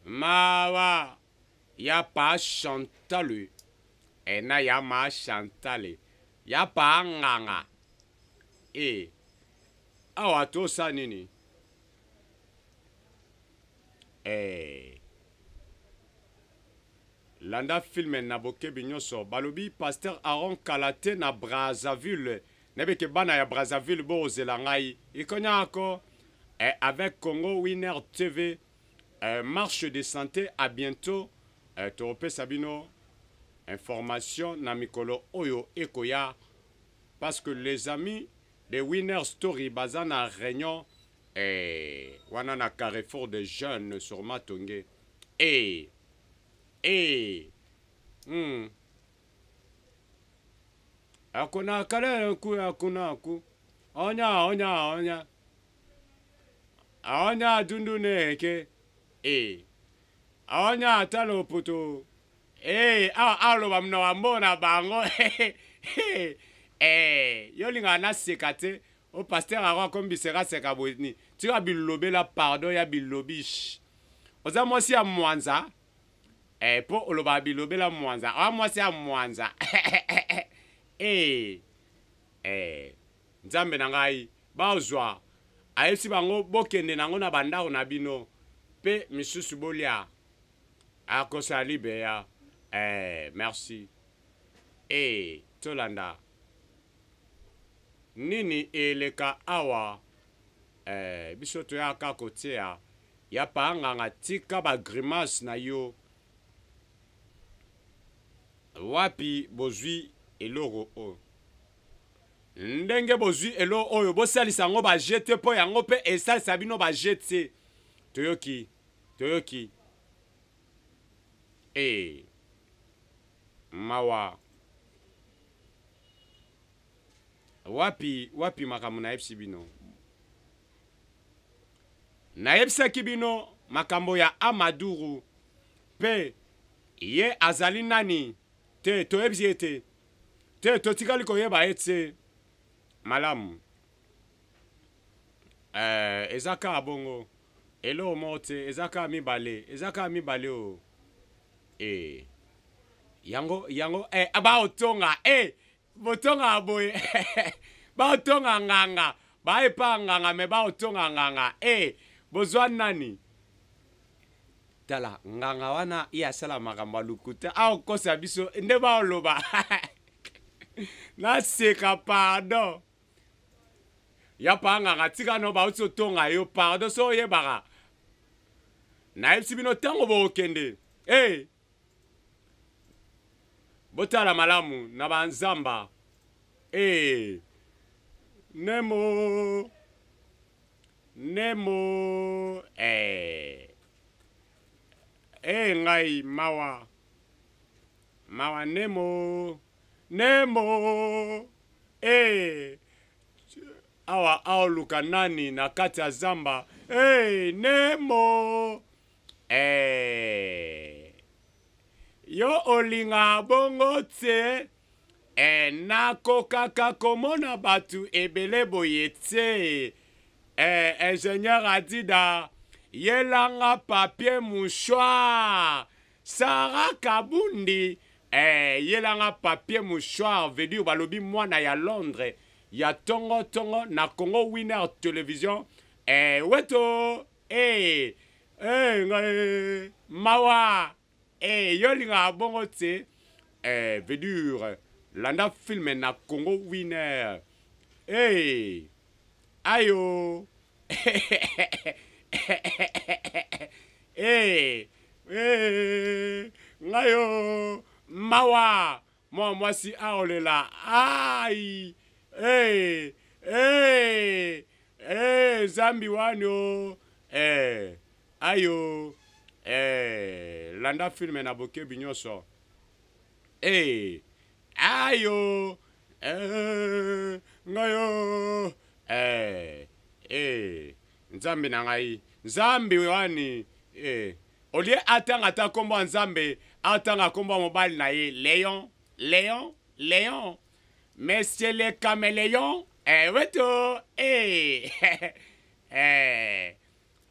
A: mawa ya pa Chantal ena ya ma Chantal ya pa nganga. E awa tosa nini? Eh, landa filme na bokebi nyonso. Balobi pasteur Aaron kala te na Brazzaville. Nayebeke bana ya Brazzaville bozela ngai ikonyako. Eh, avec Congo Winner TV, eh, marche de santé à bientôt. Eh, topesa bino information na mikolo oyo ekoya, parce que les amis de Winner Story baza na réunion, eh, wana na Carrefour des jeunes sur Matonge. Eh, eh, Akuna kale ku akuna ku. Onya onya onya. Onya dundu neke. Eh. Onya atalo puto. Eh, awa aloba mna mbona bango. Eh, yo linga na seka te. O pasteur akwa kombiseka seka boni. Tika bilobela pardon ya bilobish. Oza mwasi ya mwanza. Eh, po oloba bilobela mwanza. Oza mwasi ya mwanza. Eh, eh, Nzambe na ngai bazwa ayebisi bango bokende nango na bandako na bino pe misusu bolia akosala libeya. Eh, merci. Eh, tolanda nini eleka awa. Eh, biso toyaka kotia ya panganga, tika ba grimace na yo. Wapi bozwi eloko oyo? Ndenge bozwi eloko oyo, bosalisa yango ba jete mpo yango mpe esalisa bino ba jete. Toyoki, toyoki. Eh, mawa. Wapi, wapi makambo nayebisi bino? Nayebisaki bino makambo ya Amaduru mpe ye azali nani te, toyebisi ye te. Te, totikali koyeba ye te malamu. Eh, eza kaka bongo, eloko moko te, eza kaka mibale, eza kaka mibale oyo. Eh, yango yango, eh, baotonga, eh, botonga boye. Baotonga nganga, baepa nganga, me baotonga nganga. Eh, Bozwa nani? Tala nganga wana ye asala makambo ya lokuta, aokosa biso nde baoloba. Naseka pardon. Ya pa nganga tika no bauti otonga yo pardon so oyebaka. Nayebisi bino ntango bokende. Hey! Eh! Botala malamu na banzamba. Hey! Nemo Nemo eh. Eh ngai mawa mawa Nemo Nemo eh awa aoluka nani na kati ya zamba eh Nemo eh yo olinga bongo tse Eh, nakokaka komona batu ebele boye tse. Eh, ingénieur Adida, yelanga papier mouchoir. Sarah Kabundi, eh, yelanga papier mouchoir, veut dire balobi mwana ya Londres ya tongo tongo na Congo Winner Television. Eh, weto, eh, eh, ngai, mawa. Eh yo olingaka bongo tse eh, veut dire landa film na Congo Winner eh ayo eh eh ngayo mawa mwa mwasi aolela ai eh eh eh zambi wano eh Ayo eh, landa film na bokebi nyonso eh, ayo eh, ngayo eh, eh, nzambe na ngai nzambe wani eh, olie atanga ata nkombo ya nzambe atanga nkombo ya mobali na ye leon leon leon monsieur le caméléon eh, weto eh, eh,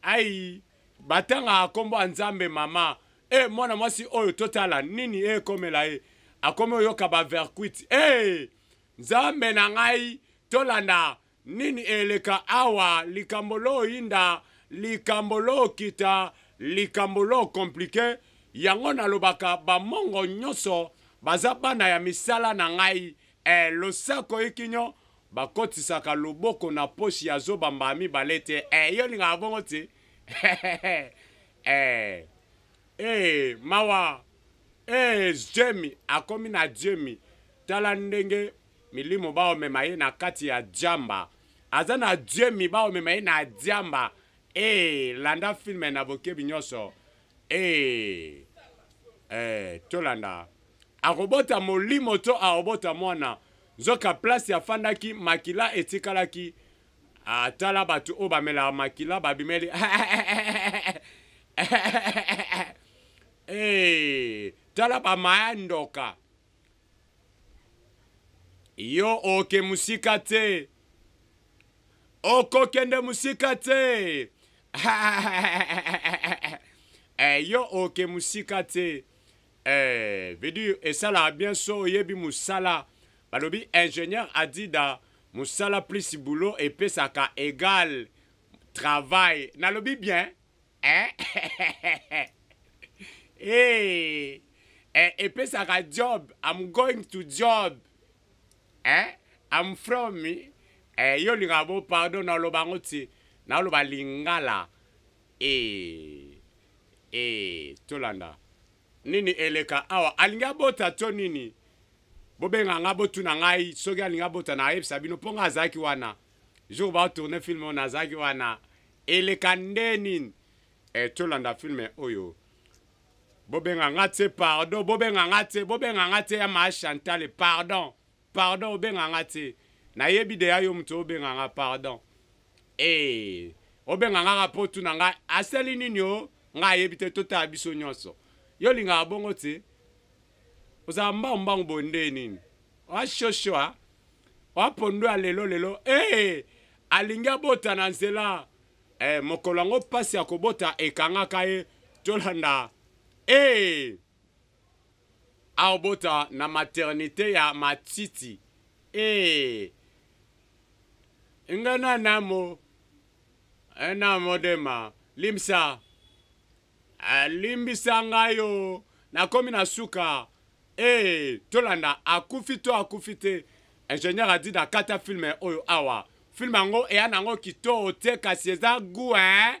A: Ai batangaka kombo ya nzambe mama e mwana mwasi oyo totala nini ekomela ye akomi oyoka ba verquit e nzambe na ngai tolanda nini eleka awa likambo loyinda likambo lokita likambo lo komplike yango nalobaka bamongo nyonso baza bana ya misala na ngai e losako ikinyo Bakotisaka loboko na poche ya zoba mbala mibale te. Eh, yo olingaka bongo te? eh, eh, mawa. Eh, zemi akomi na zemi. Tala ndenge milimo baomema ye na kati ya jamba. Aza na zemi baomema ye na jamba. Eh, landa film na bokebi nyonso. Eh, eh, tolanda. Akobota molimo to akobota mwana? Nzoka place afandaki makila etikalaki. Ah, tala bato oyo bamelaka makila babimeli. Hey, tala bamaya ndoka. Yo oke mosika te. Okokende mosika te. Eh, yo oke mosika te. Eh, veut dire esalaka bien so oyebi musala. Balobi ingénieur Adida musala plus boulot epesaka egal travail. Nalobi bien? Eh? hey. Eh, epesaka job. I'm going to job. Eh? I'm from eh, yo olingaka bo pardon naloba yango ti naloba lingala eh, eh, tolanda Nini eleka awa? Alingi abota to nini? Bobenga nga botuna ngai soki alingi abota na ayebisa bino mpo nga azalaki wana jour ba tourner film oyo nazalaki wana. Eleka nde nini? Eh, tolanda film oyo. Bobenga nga te pardon, bobenga nga te, bobenga nga te ya ma Chantal pardon. Pardon obenga nga te. Nayebi deya yo moto obenga nga pardon. Eh, obenga nga kaka po tuna nga asali nini o nga ayebi te totala biso nyonso. Yo olingaka bongo te? Ozala mbangu mbangu boye nde nini? Oa shosho a? Oa pondu ya lelo lelo? Eh, alingi abota na nzela. Eh, mokolo yango pasi ya kobota ekangaka ye. Tolanda. Eh! Aobota na maternite ya matiti. Eh! Nga na namo. Na modema limbisa limbisa ngai yo nakomi na suka ee tolanda akufi to akufi te ingénieur adida akata filme oyo awa filme yango eya nango kitoko te kasi eza gu hein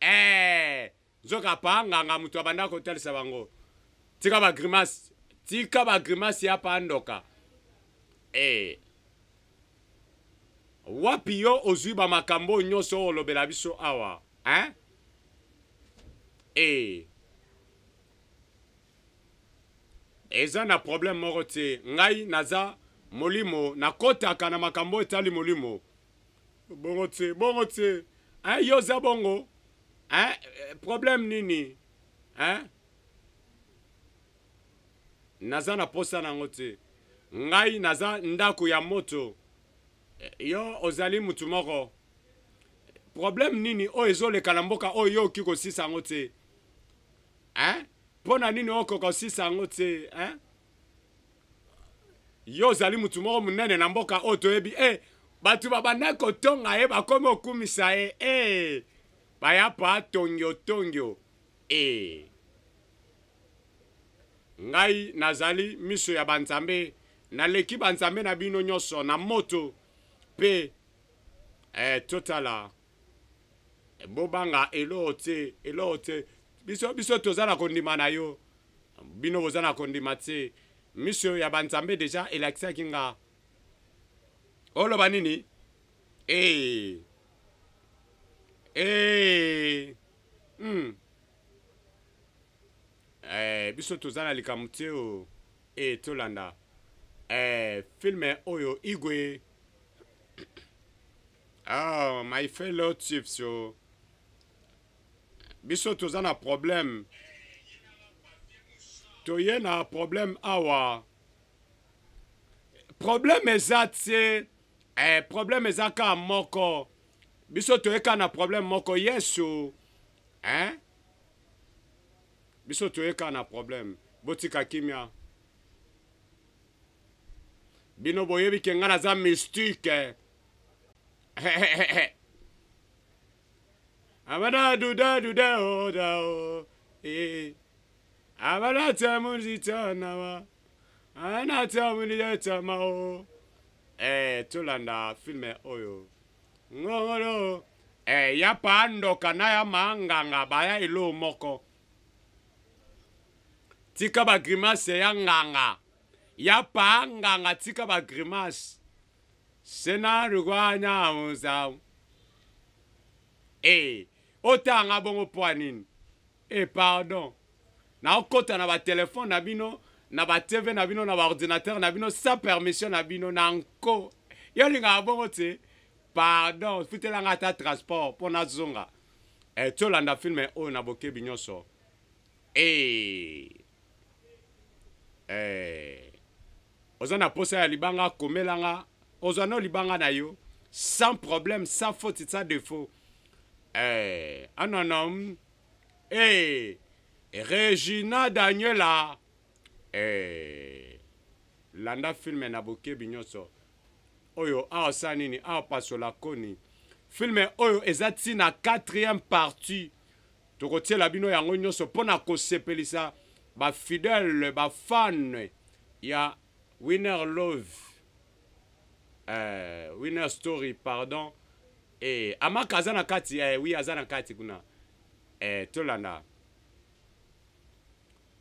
A: eh nzoka pa nganga moto abanda kotalisa bango tika ba grimace tika ba grimace ya pa ndoka eh Wapi yo ozui ba makambo oyo nyonso oyo olobela biso awa hein? Eh. Eza na problème moko te. Ngai naza molimo, nakotaka na makambo oyo etali molimo. Bongo te, bongo te. Hein, yo oza bongo? Hein, problème nini? Hein? Naza na posa nango te. Ngai naza ndako ya moto. Yo ozali mutu moko. Problème nini oyo ezoleka na mboka oyo yo okoki kosisa yango te? Hein? Mpo na nini okoka kosisa yango te? Hein? Yo ozali mutu moko monene na mboka oyo toyebi. Eh, bato babandaki kotonga ye bakomi okumisa ye. Eh, baya pa tongio tongio. Eh. Ngai nazali miso ya banzambe, naleki banzambe na bino nyonso na moto mpe eh, totala bobanga eloko te, eloko te. Biso, biso toza na kondima na yo, bino boza na kondima te. Miso ya banzambe deja elakisaki nga. Oloba nini? Eh. Eh. Mm. Eh, biso toza na likambo te o eh, tolanda eh, filme oyo igwe oh, my fellow chiefs o biso toza na problème toye na problème awa problème eza te eh, problème eza kaka moko biso toye kaka na problème moko yesu hein? Biso toye kaka na problème. Botika kimia. Bino boyebi ke nga naza mystique. Abada duda duda o da o. Eh. Abada tamu nawa. Ana tamu tama o. Eh, tolanda filme oyo. Ngongolo. Eh, ya pa ndoka na ya manganga baya elo moko. Tika ba grimace ya nganga. Ya pa nganga tika ba grimace. Sena rugwanya muza. Eh, otanga bongo poa nini? Eh, pardon. Naokota na ba telefone na bino, na ba TV na bino, na ba ordinateur na bino sans permission na bino na nko. Yo lingaka bongo te? Pardon, futela nga ata transport mpo nazonga. Eh, tolanda filme oyo na bokebi nyonso. Eh. Eh. Oza na posa ya libanga, komela nga. Ozwa no libanga na yo sans problème, sans faute, sans défaut. Eh, anonom. Eh, Regina Daniela. Eh, landa filme na bokebi nyonso. Oyo awa sa nini? Awa pasola koni. Filme oyo eza ti na 4e partie. Tokotiela bino yango nyonso mpo na kosepelisa ba fidèle, ba fan ya Winner Love. Eh, Winner Story, pardon. Eh, Amaka aza na kati, eh, oui aza na kati kuna. Eh, tolanda.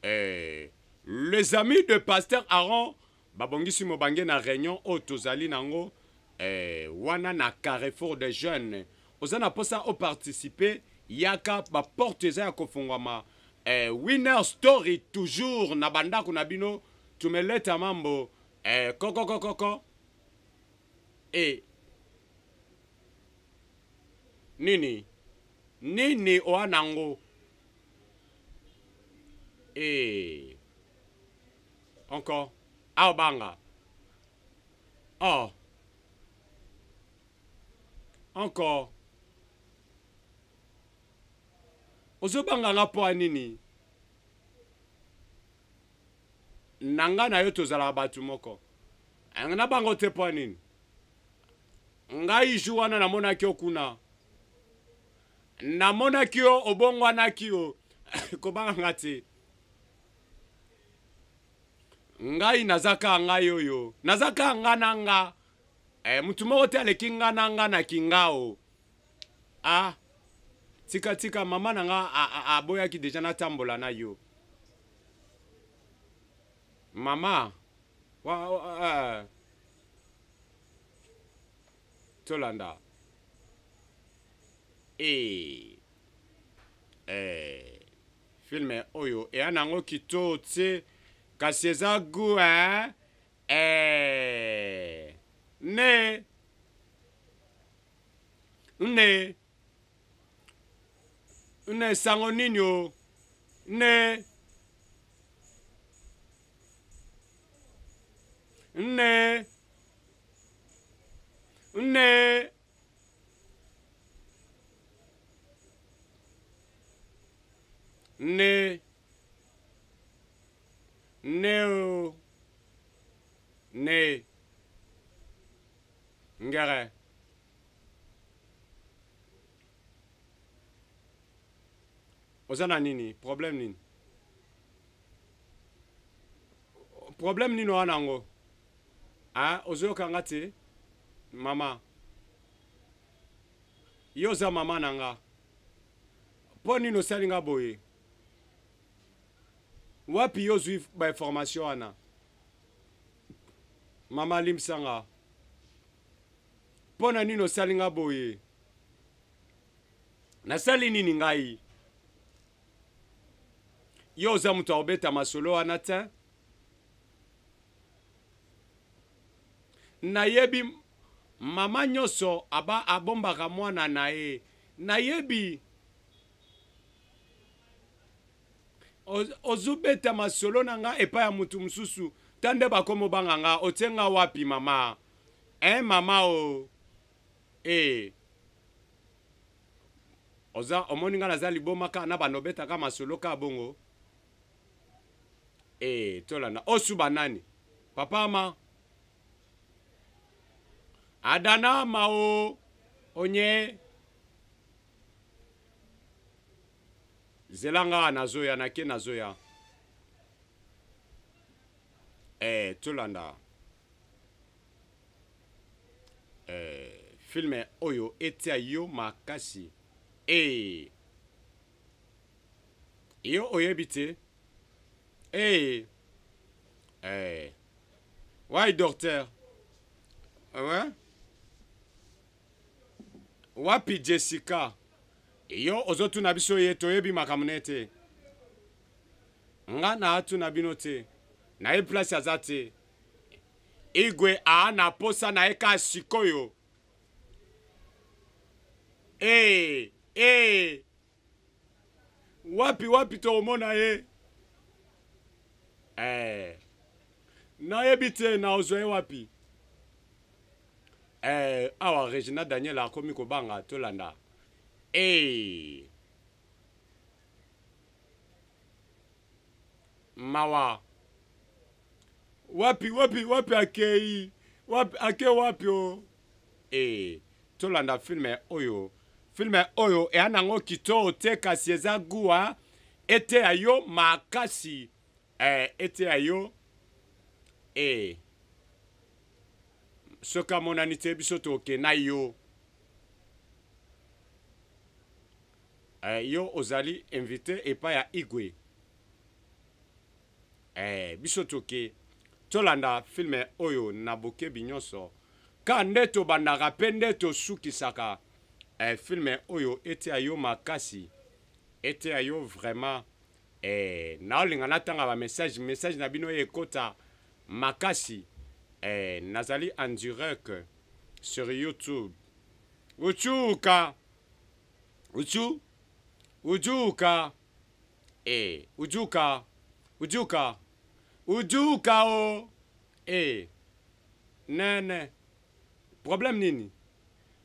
A: Eh, les amis de Pasteur Aaron babongisi mobange na réunion oyo tozali nango eh, wana na Carrefour des jeunes. Oza na posa o participer, yaka ba porte eza ya kofungwama. Eh, Winner Story toujours na bandako na bino tumeleta mambo eh, koko koko koko eh, nini nini oa nango eh, encore aobanga oh encore ozobanga nga mpo ya nini na nga na yo tozalaka bato moko nabanga te mpo ya nini ngai jour wana namonaki yo kuna. Namonaki yo obongwanaki yo. Kobanga nga te. Ngai naza kaka ngai oyo. Naza kaka nga na nga. Eh, mutu moko te aleki nga na nga na kingao. Ah, tika tika mama na nga aboyaki deja natambola na yo. Mama, wa, wa, uh, tolanda. Eh, eh, filme oyo eya nango kitoko tse kasi eza gout hein? Eh, ne nne nne sango nini o nne nne nne nne nne o nne ngere oza na nini problème nini problème nini wana yango ah ozoyoka nga te mama yo oza mama na nga mpo nini osali nga boye wapi yo ozwi bainformation wana mama limbisa nga mpo na nini osali nga boye nasali nini ngai yo oza moto akobeta masolo wana te nayebi mama nyonso aba abombaka mwana na ye nayebi ozobeta masolo na nga epai ya moto mosusu ta nde bakomobanga nga otie nga wapi mama eh mama o eh oza omoni nga naza liboma kaka na bando obetaka masolo kaka bongo eh tolanda osuba nani papa ama adana ma o onye zela nga nazoya nake nazoya eh tolanda eh, filme oyo etia yo makasi eh yo oyebi te eh eh why docteur ouais wapi Jessica yo ozotuna biso ye toyebi makambo ne te nga na atuna bino te nayebi place aza te igwe aa na posa na ye ka sikoyo ee ee wapi wapi tokomona ye eh, nayebi te naozwa ye wapi eh, awa regina daniel akomi kobanga tolanda eh. mawa wapi wapi wapi akei wapi ake wapi o e tolanda filme oyo filme oyo eya nango kitoko te kasi eza guwa eteya yo makasi eh, eteya yo e soki amonani te biso toke na yo eh, yo ozali invité epai ya igwe eh, biso toke tolanda filme oyo na bokebi nyonso ka nde tobandaka mpe nde tosukisaka eh, filme oyo eteya yo makasi eteya yo vraiment eh, naolinga natanga bamessage message na bino ekota makasi eh, nazali en direct sur youtube uchuka uchu ujuka eh, ujuka ujuka ujuka o eh, nene problème nini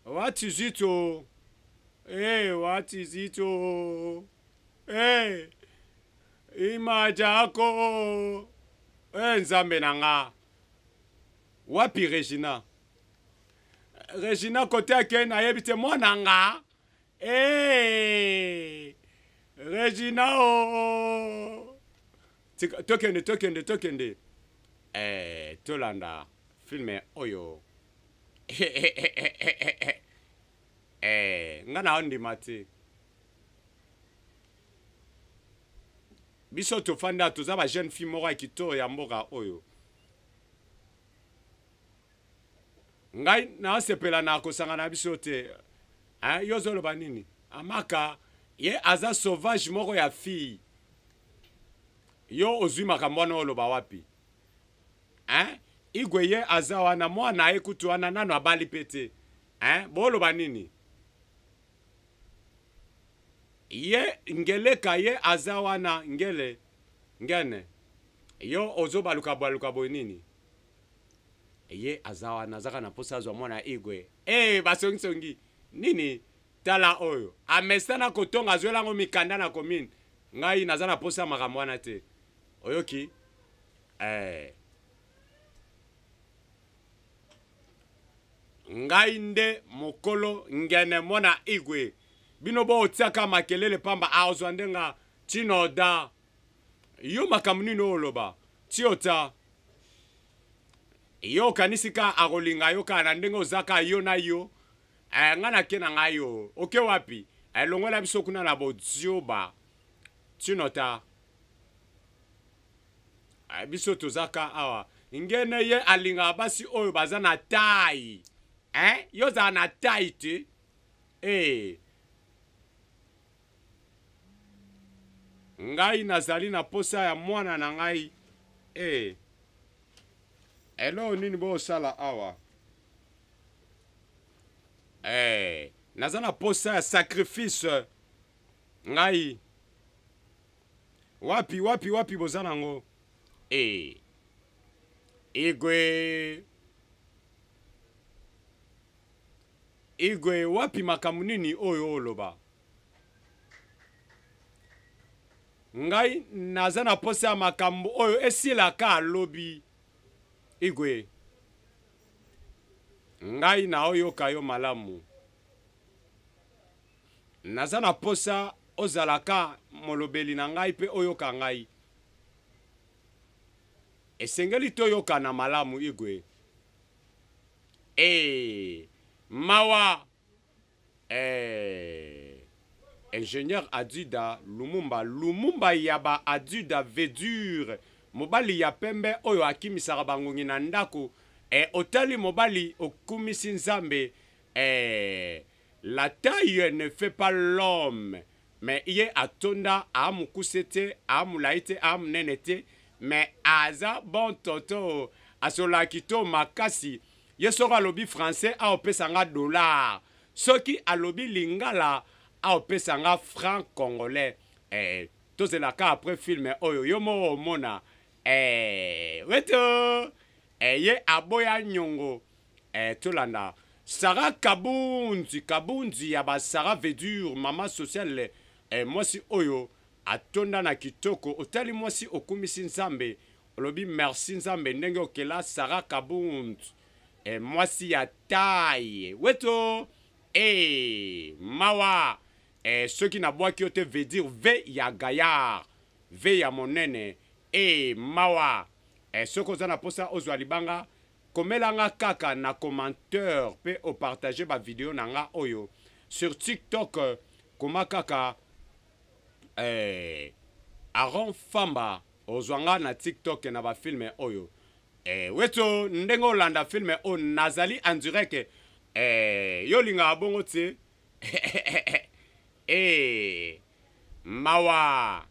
A: what is it o eh, what is it o eh, imajako eh, nzambe na nga wapi regina regina kote akei nayebi te mwana nga. Hey! Regina o oh. Tokende tokende tokende eh, tolanda filme oyo eh, nga na ondima te biso tofanda toza ba jeune fille moko ya kitoko ya mboka oyo Ngai nasepela na kosangana na biso te. Hein, yo ozoloba nini? Amaka ye aza sauvage moko ya fille. Yo ozwi makambo wana oloba wapi? Hein? Igwe ye aza wana mwana ye kutu wana nano abali pe te. Hein? Boloba nini? Ye ngeleka ye aza wana ngele ngene. Yo ozobaluka baluka boye nini? Ye aza wana azaka na posa azwa mwana Igwe. Eh basongisongi nini? Tala oyo amesana kotonga azwela yango mikanda na commune. Ngai naza na posa ya makambo wana te. Oyoki? Eh. Ngai nde mokolo ngene mwana Igwe. Bino bo otiaka makelele pamba azwa nde nga tinoda. Yo makambo nini oyo oloba? Tiota. Yo okanisi ka akolinga yo kaka na ndenge oza ka yo na yo? Eh, nga nake na ngai yo. Oke wapi? Eh, longola biso kuna na bodioba. Tinota. Eh, biso toza ka awa. Ngene ye alingaka basi oyo baza na taille. Eh, yo ozala na taille te. Eh. Ngai nazali na posa ya mwana na ngai ee. Eloko nini bosala awa? Ee, naza na posa ya sacrifice ngai. Wapi wapi wapi boza nango? Ee. Igwe. Igwe wapi makambo nini oyo oloba? Ngai naza na posa ya makambo oyo esila ka lobi. Igwe. Ngai naoyoka yo malamu. Naza na posa ozala ka molobeli na ngai pe oyoka ngai. Esengeli toyokana malamu Igwe. Ee, mawa! Ee, ingenieur Aduda Lumumba, Lumumba ya ba Aduda veut dire mobali ya pembe oyo akimisaka bangungi na ndako. Ee, otali mobali okumisi Nzambe. Ee, la taille ne fait pas l'homme, mais ye atonda, aa mokuse te, aa molai te, aa monene te, mais aza bon toto, asololaka kitoko makasi. Ye soki alobi français aopesa nga dollar, soki alobi lingala aopesa nga franc congolais. Eh, tozela ka après film oyo yo moko omona. Eh, weto eh, ye aboya nyongo. Eh, tolanda Sarah Kabunzi, Kabunzi ya ba Sarah veut mama sociale eh, mwasi oyo atonda na kitoko. Otali mwasi okumisi Nzambe, olobi merci Nzambe ndenge okela Sarah Kabunzi eh, mwasi ya taille weto eh, mawa eh, soki nabwaki yo te veut dire V ya gaillard, V ya monene eh, mawa eh, soki oza na posa ozwa libanga komela nga kaka na commentaire pe o partager ba video na nga oyo sur TikTok koma kaka eh, Aaron Famba ozwa nga na TikTok na ba film oyo eh, weto ndenge olanda film oyo nazali en direct eh, yo olingaka bongo te eh, mawa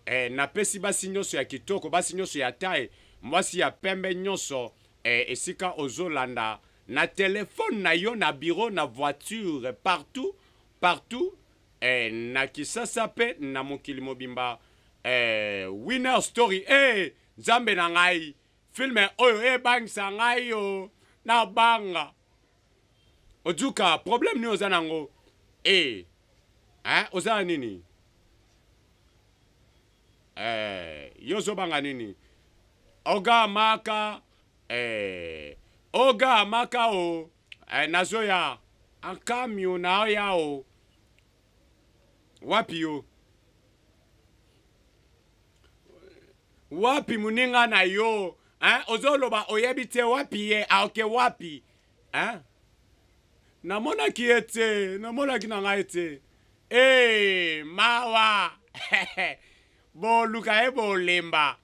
A: eh, napesi basi nyonso ya kitoko, basi nyonso ya taille, mwasi ya pembe nyonso eh, esika ozolanda na telefone na yo, na bureau, na voiture, partout partout eh, na Kisasa pe na mokili mobimba eh, Winner Story eh, Nzambe na ngai film oyo ebangisa ngai yo nabanga ojuka problème nini oza nango eh, hein, oza na nini eh, yo ozobanga nini oga maka eh, oga maka o eh, nazoya ankamio naoya o. Wapi yo? Wapi muninga na yo? Hein? Ozoloba oyebi te wapi ye? Ah, okay, wapi? Hein? Namonaki ye te, namonaki na ngai te. Eh, mawa. Boluka ye bolemba.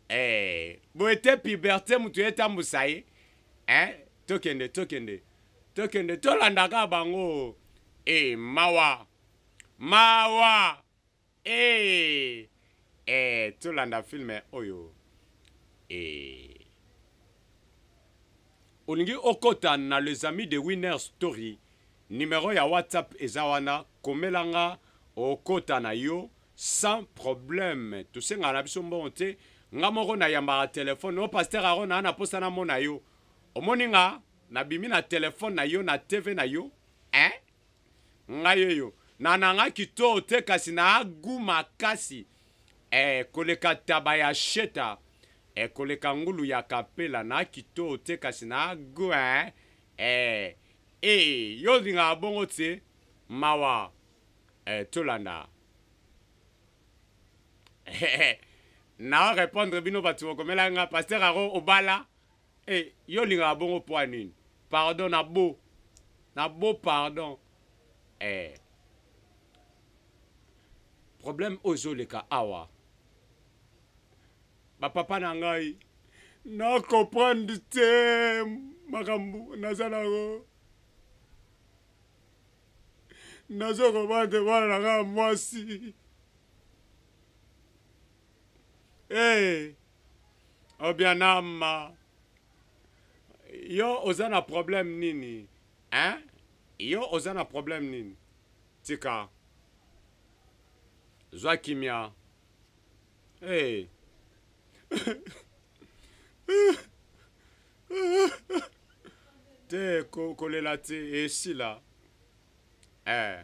A: Eh, boye te puberté mutu etambusa ye. Hein? Tokende, tokende. Tokende, tolandaka bango. Eh, mawa. Mawa. Eh, eh, tolanda film oyo. Eh. Olingi okota na les amis de Winner Story, numero ya WhatsApp eza wana, komela nga okota na yo sans problème. Tosengaka na biso mbongo te. Nga moko nayambaka telefone, o pasteur Aaron na na posa na mona yo. Omoni nga nabimi na telefone na yo na TV na yo, hein? Ngai oyo na na nga kitoo te kasi na gout makasi eh, koleka taba ya sheta eh, koleka ngulu ya kapela na kitoo te kasi na gout eh, eh, eh, yo olingaka bongo te mawa eh, tolanda na répondre bino bato bokomela nga pasteur Aro obala Eh yo olingaka bongo poa nini? Pardon na bo. Na bo pardon. Eh. Problème oyo ezoleka awa. Ba papa na ngai na comprendre te makambo naza nango. Nazo comprendre mwana na ngai mwasi. Hey. Eh. Obianama yo oza na problème nini hein? Yo oza na problème nini? Tika zwa kimia hey. Te kolela te esila eh.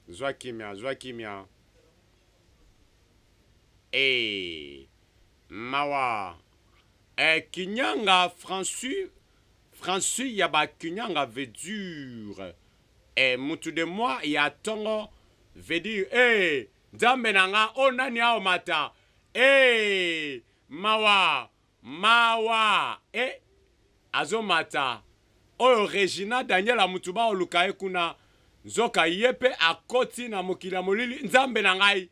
A: Zwa kimia, zwa kimia. Eh, mawa. Eh, Kinyanga François, François ya ba Kinyanga veut dire eh, mutu de moi ya tongo veut dire eh, Nzambe na nga o oh, nani ao mata eh, mawa Mawa eh azo mata oyo Regina Daniela mutu bao luka ye kuna nzoka ye pe akoti na mokili ya molili nzambe na ngai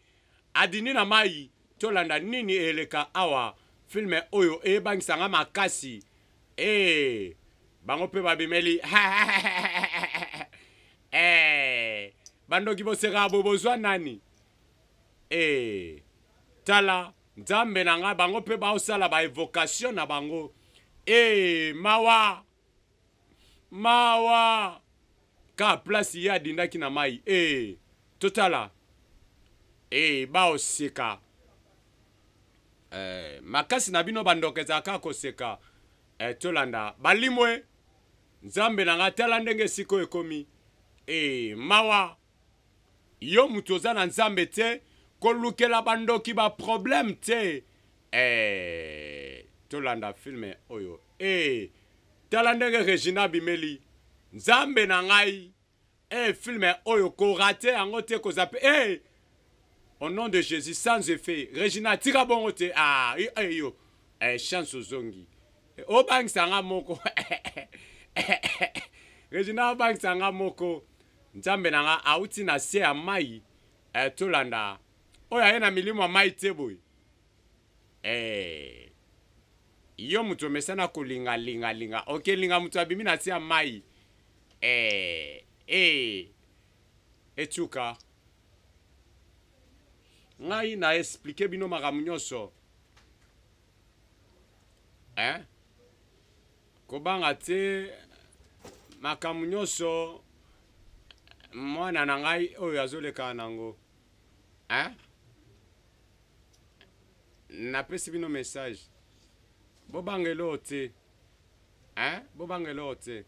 A: adindi na mayi tolanda nini eleka awa film oyo ebangisa nga makasi eh bango pe babimeli eh bandoki bosekaka boye bozwa nani eh tala Nzambe na ngai bango pe baosala ba evocation na bango ee mawa mawa ka place ye adindaki na mai ee totala ee baoseka eh, makasi na bino bandoka ezalaka kaka koseka eh, tolanda balimwe nzambe na ngai tala ndenge esika oyo ekomi ee mawa Yo mutu oza na nzambe te kolukela ba ndoki ba problème te eh tolanda film oyo eh tala ndenge Regina abimeli nzambe na ngai eh film oyo korate yango te kozape eh au nom de Jésus sans effet Regina tika bongo te ah eh, yo eh, chance ozongi eh, obangisa nga moko Regina obangisa nga moko Nzambe na nga auti na se ya mai eh, tolanda oyo aye na milimo ya mai te boye eh, yo moto omesana kolinga linga linga okelinga moto abimi na se ya mai eh, eh, etuka ngai na explike bino makambo nyonso eh? Kobanga te makambo nyonso mwana na ngai oyo azolekana nango hein? Napesi bino message bobanga eloko te hein? Bobanga eloko te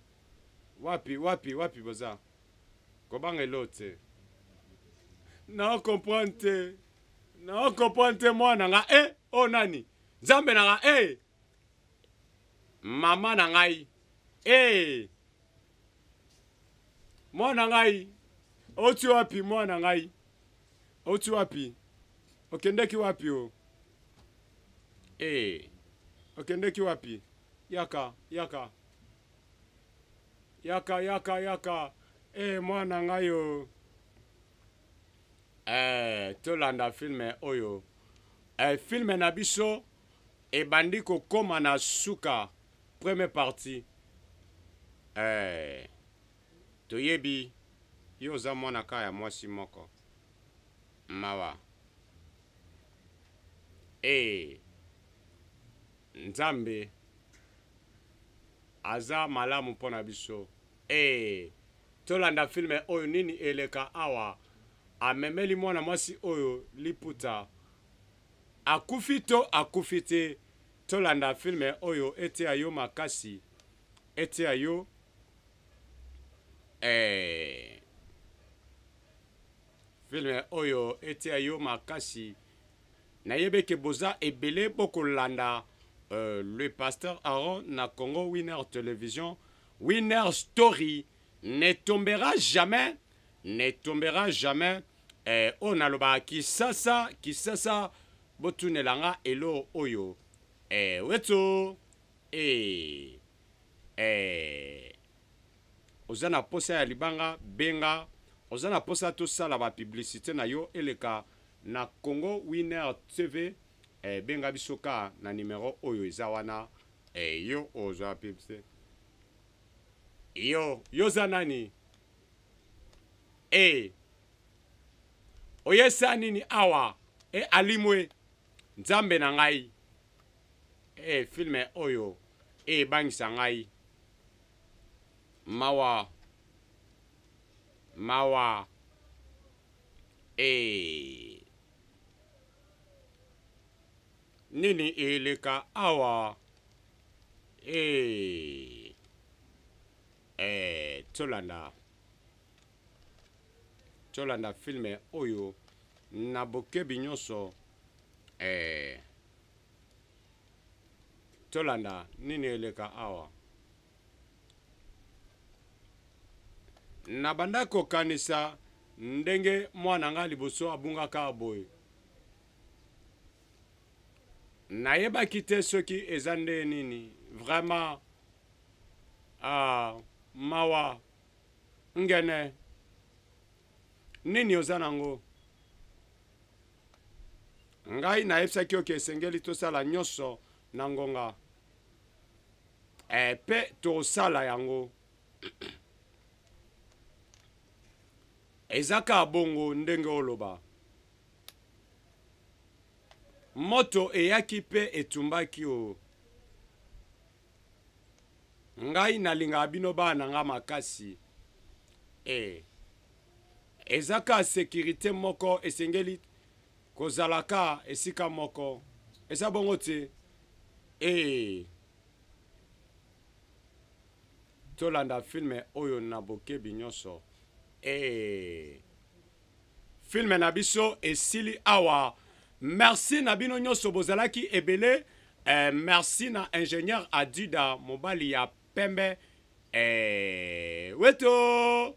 A: wapi wapi wapi boza kobanga eloko te na comprendre te na comprendre te mwana nga eh oyo nani nzambe na nga eh Mama na ngai ee mwana ngai oti wapi mwana ngai. Outi wapi? Okendeki wapi o? Eh, okendeki wapi? Yaka, yaka. Yaka, yaka, yaka. Eh, mwana ngai o. Eh, tolanda filme oyo. Eh, filme na biso ebandi kokoma na suka première partie. Eh, toyebi yo oza mwana kaka ya mwasi moko. Mawa. Eh, Nzambe aza malamu mpo na biso. Eh, tolanda filme oyo nini eleka awa. Amemeli mwana mwasi oyo liputa. Akufi to akufi te? Tolanda filme oyo eteya yo makasi. Eteya yo. Eh, filme oyo eteya yo makasi. Nayebi ke boza ebele bokolanda le pasteur Aaron na Congo Winner Television. Winner Story ne tombera jamais, ne tombera jamais. Oyo nalobaka Kisasa, Kisasa, botunela nga elo oyo. Weto, oza na posa ya libanga, benga. Oza na posa tosala ba publicité na yo eleka na Congo Winner TV. Benga biso ka na numero oyo eza wana. Yo ozwa publicité. Yo, yo za nani? Oyesa nini awa? Alimwe Nzambe na ngai. Filme oyo ebangisa ngai. Mawa. Mawa. Nini eleka awa? Tolanda. Tolanda filme oyo na bokebi nyonso. Tolanda nini eleka awa. Nabanda kokanisa ndenge mwana nga liboso abungaka boye. Nayebaki te soki eza nde nini. Vraiment. Ah, mawa. Ngene. Nini oza nango? Ngai nayebisaki yo ke esengeli tosala nyonso na ngonga. Pe tosala yango. Eza kaka bongo ndenge oloba. Moto eyaki pe etumbaki o. Ngai nalingaka bino bana na nga makasi. Eza kaka sécurité moko esengeli kozala ka esika moko. Eza bongo te. Tolanda filme oyo na bokebi nyonso. Filme na biso esili awa. Merci na bino nyonso bozalaki ebele. Merci na ingénieur Adida mobali ya pembe. Weto.